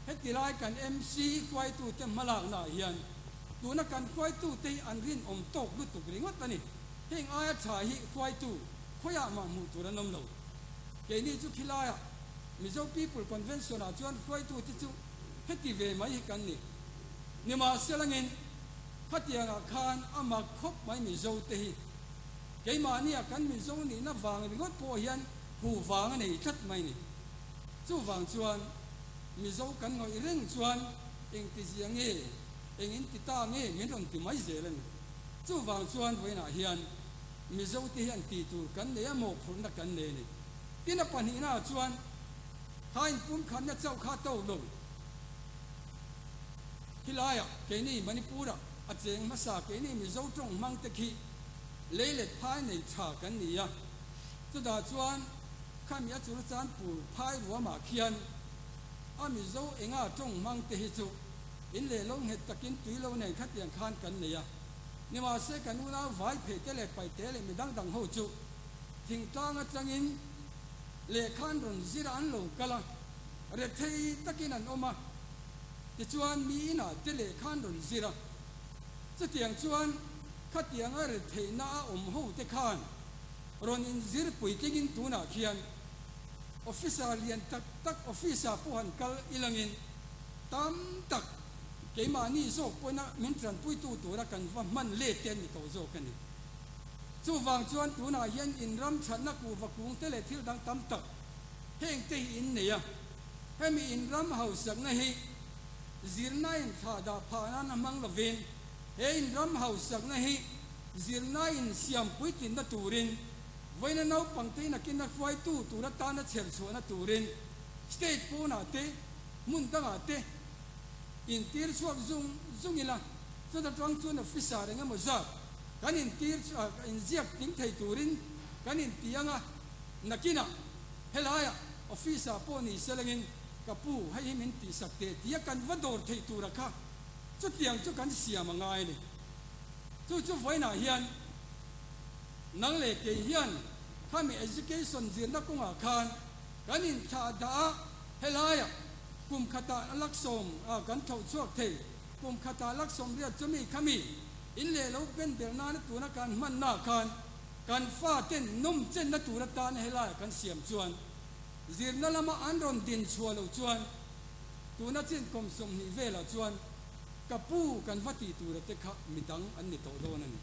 heti lai kan MC hruaitute hmalaknaah hian tuna kan hruaitute hi an rinawm tawk lutuk ringawt a ni. Heng aia tha hi hruaitu khawiah mah hmuh tur an awm lo. Keini chu khilaiah Mizo People Convention-ah chuan hruaitute chu heti ve mai hi kan ni. Nimahselangin, khatiangah khan a mak khawp mai Mizo te hi. Keimahnia kan Mizo nihna vang ringawt pawh hian hu vang a nei tlat mai ni. Chuvang chuan Mizo kan ngawih reng chuan engtizia nge, eng in ti ta nge min rawn ti mai zel a ni. Chuvang chuan vawiinah hian Mizo te hian tih tur kan nei a mawhphurhna kan nei a ni. Tin a pahnihnaah chuan kha inpumkhatna chauh kha to lo. Khilaiah keini Manipur-ah a cheng hmasa keini Mizo tawng hmang te khi lei let phai nei tha kan ni a. Chutah chuan khami a chur chan pur phai ruamah khian a Mizo enga tawng hmang te hi chu in leh lo nghet takin tui lo nen khatiang khan kan nei a. Nimahse kan unau vai phei te leh paih te leh midang dang ho chu thingtlang atangin lehkha an rawn zir a an lo kal a. Rethei takin an awm a, tichuan mi inah te lehkha an rawn zir a. Chutiang chuan khatianga retheihna a awm ho te khan rawn inzir puitlingin tunah khian officer lian tak tak office ah pawh han kal ilangin tam tak keimahni zawk pawina min tanpuitu tura kan va hman let te an ni tawh zawk a ni. Chuvang chuan tunah hian inram thatna kuhva kung te leh thil dang tam tak Heng te hi in nei a, hemi in ram hausakna hi zirna in thlah dah phah nan a hmang lovin, he in ram hausakna hi zirna in siam puitlinna turin, vawiina naupang te in a kina hruaitu tur atana chher chhuahna turin state pawnah te, hmun dangah te in tir chhuak zung zung ila, chuta tang chuan officer engemaw zat kan in tir in ziak tling thei turin kan in ti anga nakinah Helaiah office ah pawh ni selengin ka pu hei hi min tihsak teh tia kan va dawr theih tura kha chutiang chu kan siam a ngai a ni. Chu chu vawiinah hian nang leh kei hian khami education zirna kawngah khan kan inthlah dah a, helaiah kum khatah laksawm kan thlauh chhuak thei, kum khatah laksawm riat chumi khami in leh lo ben ber nana tuna kan hmannaah khan Kan faten nawmchenna tur atan helaiah kan siam chuan zirna lama an rawn din chhuah loh chuan tuna chin kum 20 velah chuan ka pu kan va tih tura te kha midang an ni tawh dawn a ni.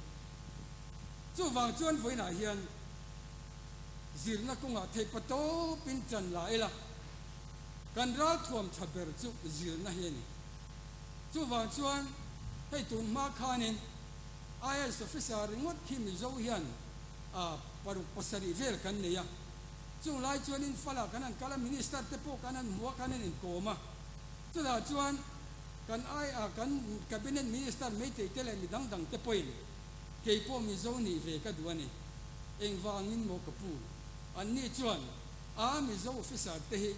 Chuvang chuan vawiinah hian zirna kawngah theihpa tawpin ṭan la ila kan ralthuam ṭha ber chu zirna hi a ni. Chuvang chuan hei tun hma khanin IAS officer ringawt khi Mizo hian paruk pasarih vel kan nei a, chung lai chuanin Fala kan han kal a, Minister te pawh kan han hmu a, kan han inkawm a, chutah chuan kan I kan Cabinet Minister Meitei te leh midang dang te pawhin kei pawh Mizo nih ve ka duh a ni, engvangin maw ka pu? Anni chuan a Mizo officer te hi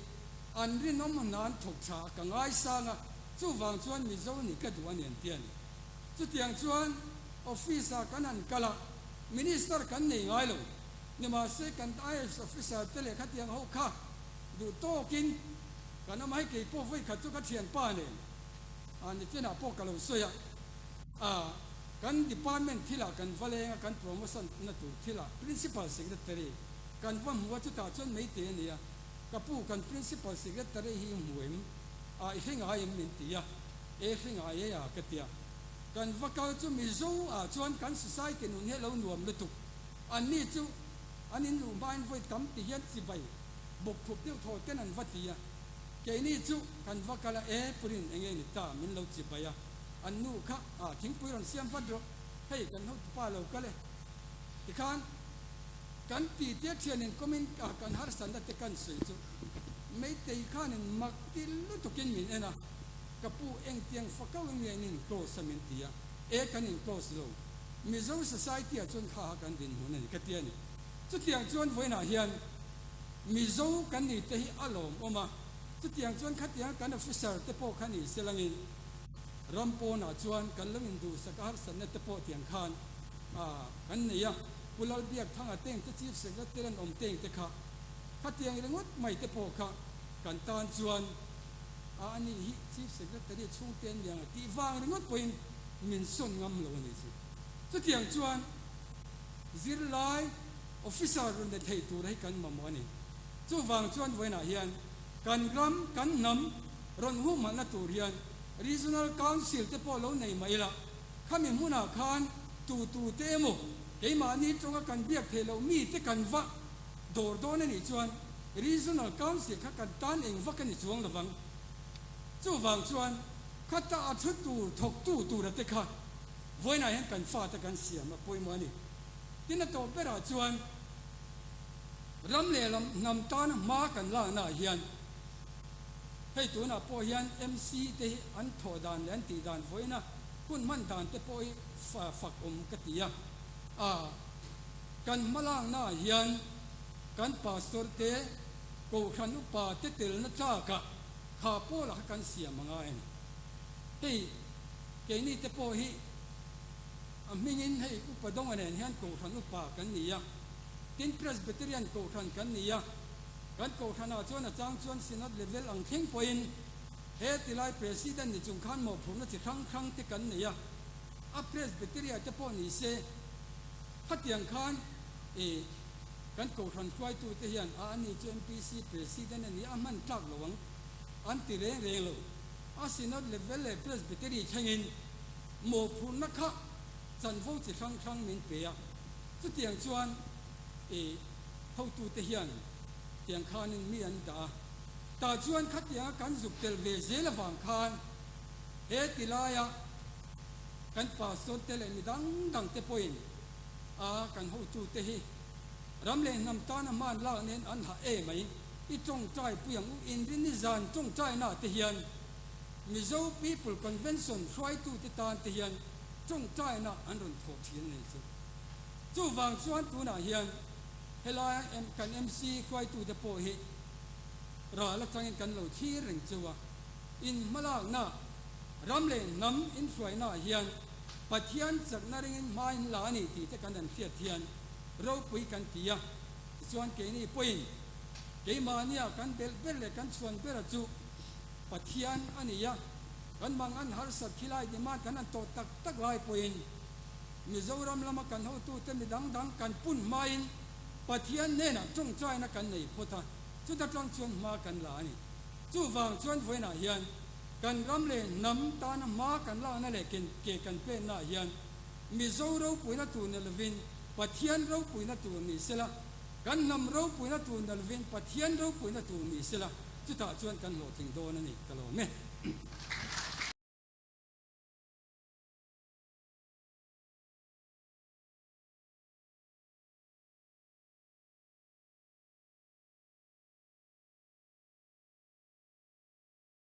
an rinawm hna an thawk tha a, ka ngaisang a, chuvang chuan Mizo nih ka duh a ni an ti a ni. Chutiang chuan office ah kan han kal a, Minister kan nei ngai lo. Nimahse kan IAS officer te leh khatiang ho kha duh tawkin kan awm a, hei kei pawh vawi khat chu ka thianpa nen a nichinah pawh ka lo sawi a, a kan department thilah kan va leng a, kan promotion na tur thilah Principal Secretary kan va hmu a, chutah chuan Meitei a ni a, ka pu kan Principal Secretary hi i hmu em? A i hre ngai em min ti a. E hre ngai e a ka tia. Kan va kal chu Mizo ah chuan kan society nun hi a lo nuam lutuk. An ni chu an in luh hmain vawi tam ti hian chibai bawk khup deuh thaw ten an va ti a. Keini chu kan va kal a e purin enge ni ta min lo chibai a. An nu kha ah thingpui rawn siam vat rawh hei kan hotupa lo kal e. Tikhan kan ti tia thian in kawmin kan harsatna te kan sawi chu Meitei khanin mak ti lutukin min en a. Ka pu engtiang fakau nge an in close a min ti a, e kan in close lo, Mizo society ah chuan kha ha kan dinhmun a ni ka ti a ni. Chutiang chuan vawiinah hian Mizo kan ni te hi a lawmawm a, chutiang chuan khatianga kan officer te pawh kha ni se langin. Ram pawnah chuan kan lo induhsak a harsatna te pawh tiang khan kan nei a, Pu Lalbiakthanga teng te Chief Secretary an awm teng te kha khatiang ringawt mai te pawh kha kan tan chuan a anih hi Chief Secretary chhungte an ni ang a tih vang ringawt pawhin min sawn ngam lo a ni chu. Chutiang chuan zirlai officer rawn ni thei tur hi kan mamawh a ni. Chuvang chuan vawiinah hian kan ram, kan hnam rawn humhalhna tur hian Regional Council te pawh lo nei mah ila, khami hmunah khan tu tu te emaw keimahni tawnga kan biak theih loh mi te kan va dawr dawn a nih chuan Regional Council kha kan tan eng vak a ni chuang lovang. Chuvang chuan khata a thu tur thawktu tura te kha vawiinah hian kan fate kan siam a pawimawh a ni. Tin a tawp berah chuan ram lehlam hnam tana hma kan laknaah hian, Hei tunah pawh hian MC te hi an thawh dan leh an tih dan vawiina hun hman dan te pawh hi fak awm ka ti a. A kan hmalakna ah hian kan pastor te, kohhran upa te telna tlakah kha pawlah kha kan siam a ngai a ni. Hei keini te pawh hi a hmingin hei upa dawnga nen hian kohhran upa kan ni a, tin Presbyterian kohhran kan ni a. Kan kohhranah chuan a chang chuan Synod level ang thleng pawhin he tilai President ni chung khan mawhphurhna chi hrang hrang te kan nei a, a Presbytery-ah te pawh ni se khatiang khan i kan kohhran hruaitute hian a ani chu MPC President a ni a hman tlak lo ang an ti reng reng lo. A Synod level leh Presbytery thlengin mawhphurhna kha chanvo chi hrang hrang min pe a, chutiang chuan i hotute hian tiang khanin mi an dah a, tah chuan khatianga kan zuk tel ve zel avang khan he ti laia kan pastor te leh mi dang dang te pawhin a kan hotute hi ram leh hnam tana hman lak nen an hah e mai. I tawngtai pui ang u inrinni zan tawngtaina te hian Mizo People Convention hruaitute tan te hian tawngtaina an rawn thawh thin a ni chu. Chuvang chuan tunah hian helaia kan MC hruaitute pawh hi ral atangin kan lo thlir reng cheu a, in hmalakna, ram leh hnam inhruainaah hian Pathian chakna ringin hma in la a ni tih te kan han hriat hian ropui kan ti a. Tichuan keini pawhin keimahnia kan belh ber leh kan chhuan bera chu Pathian a ni a, kan mang an harsat khilai demand kan han tawh tak tak lai pawhin Mizoram lama kan hotute mi dang dang kan pun hmain Pathian hnenah tawngtaina kan nei phawt a, chuta tang chuan hma kan la a ni. Chuvang chuan vawiinah hian kan ram leh hnam tana hma kan lakna leh ke kan pennaah hian Mizo ropuina tur ni lovin Pathian ropuina tur ni sela, kan hnam ropuina tur ni lovin Pathian ropuina tur ni sela, chutah chuan kan hlawhtling dawn a ni ka lawm e.